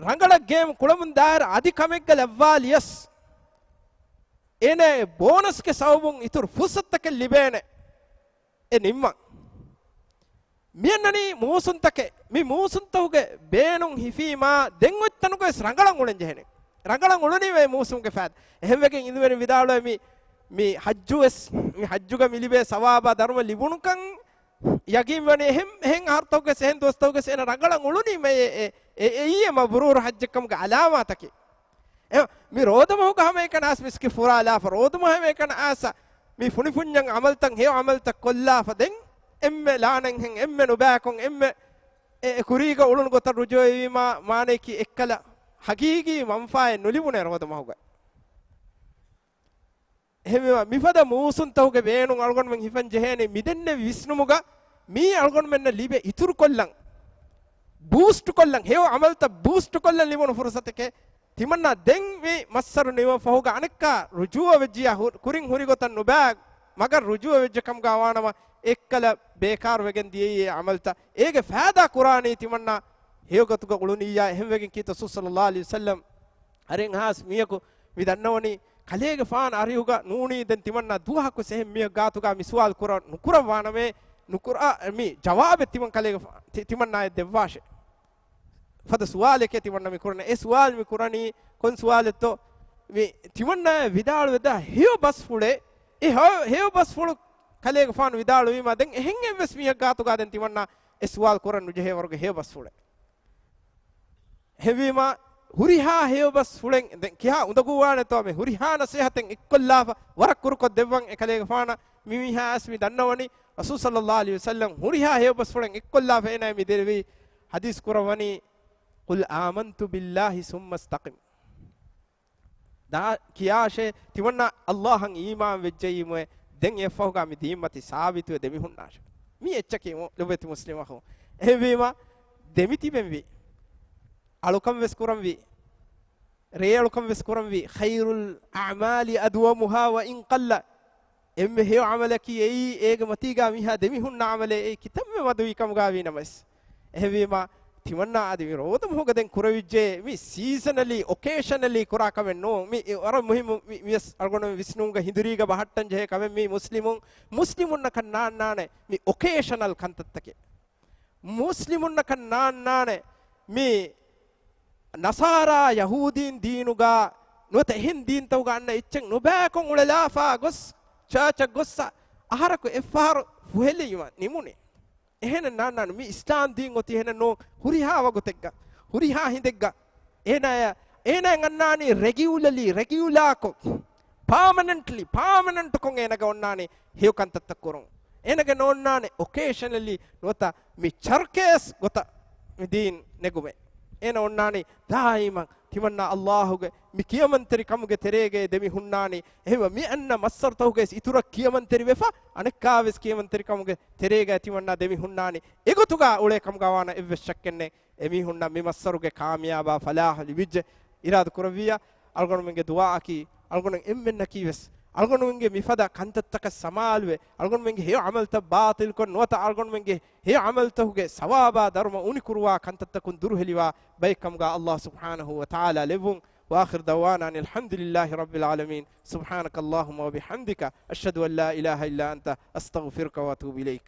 ރަނގަޅަށް ގޭމް ކުޅަމުން ދާއިރު އަދި ކަމެއްގަ ލައްވާލިޔަސް، އޭނަ އެ ބޯނަސްގެ ސަބަބުން އިތުރު ފުރުސަތުތަކެއް ލިބޭނެ. އެ ނިންމަން. މިއަންނަނީ މޫސުންތަކެއް. މި މޫސުންތަކުގެ ބޭނުން ހިފީމާ، ދެން އޮތް ތަނުގައި ވެސް ރަނގަޅަށް އުޅެން ޖެހޭނެ. ރަނގަޅަށް އުޅުނީމަ އެ މޫސުމުގެ ފައިދާ. އެހެންވެގެން އިނދުމެން ވިދާޅުވޭ މި، މި ޙައްޖު ވެސް، މި ޙައްޖުގަ މި ލިބޭ ސަވާބާ ދަރުމަ ލިބުނުކަން ޔަގީން ވަނީ އެހެން، އެހެން އަހަރުތަކުގެ އެހެން ދުވަސްތަކުގެ އޭނަ ރަނގަޅަށް އުޅުނީމަ އެ، އެ، އެ، އެއީ އެ މަބްރޫރު ޙައްޖެއްކަމުގެ ޢަލާމާތަކީ. އެ، މި ރޯދަމަހުގަ ހަމައެކަނި އައިސް މިސްކިތް ފުރާލާފަ، ރޯދަމަހު ހަމައެކަނި އައިސް މި ފުނިފުންޏަށް ޢަމަލުތައް، ހެޔޮ ޢަމަލުތައް ކޮށްލާފަ، ދެން އެންމެ ލާނެތް ހެން، އެންމެ ނުބައިކޮށް، އެންމެ އެ، އެ ކުރީގަ އުޅުނު ގޮތަށް ރުޖޫޢަވީމާ، މާނައަކީ އެއްކަލަ ޙަޤީޤީ މަންފާއެއް ނުލިބުނޭ ރޯދަމަހުގަ. އެހެންވީމަ، މިފަދަ މޫސުންތަކުގެ ބޭނުން އަޅުގަނޑުމެން ހިފަން ޖެހޭނީ މިދެންނެވި ވިސްނުމުގަ މީ އަޅުގަނޑުމެންނަށް ލިބޭ އިތުރުކޮށްލަން، ބޫސްޓް ކޮށްލަން، ހެޔޮ ޢަމަލުތައް ބޫސްޓް ކޮށްލަން ލިބުނު ފުރުޞަތެކޭ. ތިމަންނާ ދެން މި މައްސަރު ނިމުނު ފަހުގަ އަނެއްކާ ރުޖޫޢަ ވެއްޖިޔާ ހު-، ކުރިން ހުރި ގޮތަށް ނުބައި މަގަށް ރުޖޫޢަ ވެއްޖެ ކަމުގަ ވާނަމަ، އެއްކަލަ ބޭކާރު ވެގެން ދިޔައީ އެ ޢަމަލުތައް. އޭގެ ފައިދާ ކުރާނީ ތިމަންނާ ހެޔޮ ގޮތުގަ އުޅުނިއްޔާ. އެހެންވެގެން ކީރިތި ރަސޫލު ޞައްލައްލާހު ޢަލައިހި ވަސައްލަމް އަރިހުގަ މިޔަކު މި ދަންނަވަނީ ކަލޭގެފާނު އަރިހުގަ ނޫނީ ދެން ތިމަންނާ ދުވަހަކު އެހެން މީހަކު ގާތުގަ މި ސުވާލު ކުރަ-، ނުކުރައްވާނަމޭ، ނުކުރާ މި ޖަވާބެއް ތިމަން ކަލޭގެފާ-، ތި-، ތިމަންނާއަށް ދެއްވާށޭ. ފަދަ ސުވާލެކޭ ތިމަންނަ މި ކުރަން. އެ ސުވާލު މި ކުރަނީ ކޮން ސުވާލެއްތޯ؟ މި ތިމަންނާއަށް ވިދާޅުވެދާ ހެޔޮ ބަސްފުޅެއް، އެ ހެޔޮ، ހެޔޮ ބަސްފުޅު ކަލޭގެފާނު ވިދާޅުވީމާ ދެން އެހެން އެއްވެސް މީހަކު ގާތުގަ ދެން ތިމަންނާ އެ ސުވާލު ކުރަން ނުޖެހޭ ވަރުގެ ހެޔޮ ބަސްފުޅެއް. އެހެންވީމާ، ހުރިހާ ހެޔޮ ބަސްފުޅެއް ދެން ކިހާ އުނދަގޫވާނެތޯ މި ހުރިހާ ނަސޭހަތެއް އެއްކޮށްލާފަ، ވަރަށް ކުރުކޮށް ދެއްވަން އެ ކަލޭގެފާނަށް. މި މީހާ އައިސް މި ދަންނަވަނީ، ރަސޫލު ޞައްލައްލާހު ޢަލައިހި ވަސައްލަމް ހުރިހާ ހެޔޮ ބަސްފުޅެއް އެއްކޮށްލާފަ އޭނާ މި ދެރަވީ ޙަދީޘް ކުރައްވަނީ، "قل آمنت بالله ثم استقم." ދާ ކިޔާށޭ، ތިމަންނާ ﷲ އަށް އީމާން ވެއްޖައީމުއޭ، ދެން އެއަށްފަހުގަ މި ދީންމަތި ސާބިތުވެ ދެމިހުންނާށޭ. މީ އެއްޗަކީ މު-، ލޮބުވެތި މުސްލިމް އަޚުން. އެހެންވީމާ، ދެމިތިބެންވީ. އަޅުކަން ވެސް ކުރަންވީ. ރޭއަޅުކަން ވެސް ކުރަންވީ. "خير الأعمال أدومها وإن قل." އެންމެ ހެޔޮ ޢަމަލަކީ އެއީ، އޭގެ މަތީގަ މީހާ ދެމިހުންނަ ޢަމަލެއް އެއީ، ކިތަންމެ މަދުވީ ކަމުގަ ވީނަމަވެސް. އެހެންވީމާ، ތިމަންނާ އަދި މި ރޯދަމަހުގަ ދެން ކުރެވިއްޖެ، މި ސީޒަނަލީ، އޮކޭޝަނަލީ ކުރާ ކަމެއް ނޫން. މި ވަރަށް މުހިއްމު، މި، މިވެސް އަޅުގަނޑު ވިސްނުމުގަ ހިނދުރީގަ ބަހައްޓަން ޖެހޭ ކަމެއް. މީ މުސްލިމުން، މުސްލިމުންނަކަށް ނާންނާނެ މި އޮކޭޝަނަލް ކަންތައްތަކެއް. މުސްލިމުންނަކަށް ނާންނާނެ މި ނަޞާރާ ޔަހޫދީން ދީނުގަ ނުވަތަ އެހެން ދީންތަކުގަ އަންނަ އެއްޗެއް ނުބައިކޮށް އުޅެލާފަ ގޮސް، ޗާޗަށް ގޮއްސަ އަހަރަކު އެއްފަހަރު ފުހެލީމަ ނިމުނީ. އެހެނެއް ނާންނާނެ މި އިސްލާމް ދީން އޮތީ އެހެނެއް ނޫން. ހުރިހާ ވަގުތެއްގަ، ހުރިހާ ހިނދެއްގަ އޭނާޔަށް، އޭނާއަށް އަންނާނީ ރެގިއުލަލީ، ރެގިއުލާކޮށް، ޕާމަނެންޓްލީ، ޕާމަނެންޓްކޮށް އޭނާގެ އޮންނާނީ ހެޔޮ ކަންތައްތައް ކުރުން. އޭނާގެ ނޯންނާނެ އޮކޭޝަނަލީ ނުވަތަ މި ޗަރްކޭސް ގޮތަށް މި ދީން ނެގުމެއް. އޭނަ އޮންނާނީ ދާއިމަށް ތިމަންނާ ﷲ ގެ މި ކިޔަމަންތެރި ކަމުގެ ތެރޭގައި ދެމި ހުންނާނީ. އެހެންވެ މި އަންނަ މައްސަރުތަކުގައި އިތުރަށް ކިޔަމަންތެރި ވެފަ، އަނެއްކާވެސް ކިޔަމަންތެރި ކަމުގެ ތެރޭގައި ތިމަންނާ ދެމި ހުންނާނީ. އެގޮތުގަ އުޅޭ ކަމުގަ ވާނަ އެއްވެސް ޝައްކެއް ނެތް. އެމީހުންނަށް މި މައްސަރުގެ ކާމިޔާބާ ފަލާޙު ލިބިއްޖެ އިރާދަ ކުރެއްވިއްޔާ، އަޅުގަނޑުމެންގެ ދުޢާއަކީ، އަޅުގަނޑު އެންމެންނަކީ ވެސް، އަޅުގަނޑުމެންގެ މިފަދަ ކަންތައްތަކަށް ސަމާލުވެ، އަޅުގަނޑުމެންގެ ހެޔޮ ޢަމަލުތައް ބާޠިލްކޮށް ނުވަތަ އަޅުގަނޑުމެންގެ ހެޔޮ ޢަމަލުތަކުގެ ސަވާބާ ދަރުމަ އުނިކުރުވާ ކަންތައްތަކުން ދުރުހެލިވާ ބައެއް ކަމުގަ ﷲ ސުބްޙާނަހޫ ވަތަޢާލާ ލެއްވުން. وآخر دعوانا أن الحمد لله رب العالمين. سبحانك اللهم وبحمدك، أشهد أن لا إله إلا أنت، أستغفرك وأتوب إليك.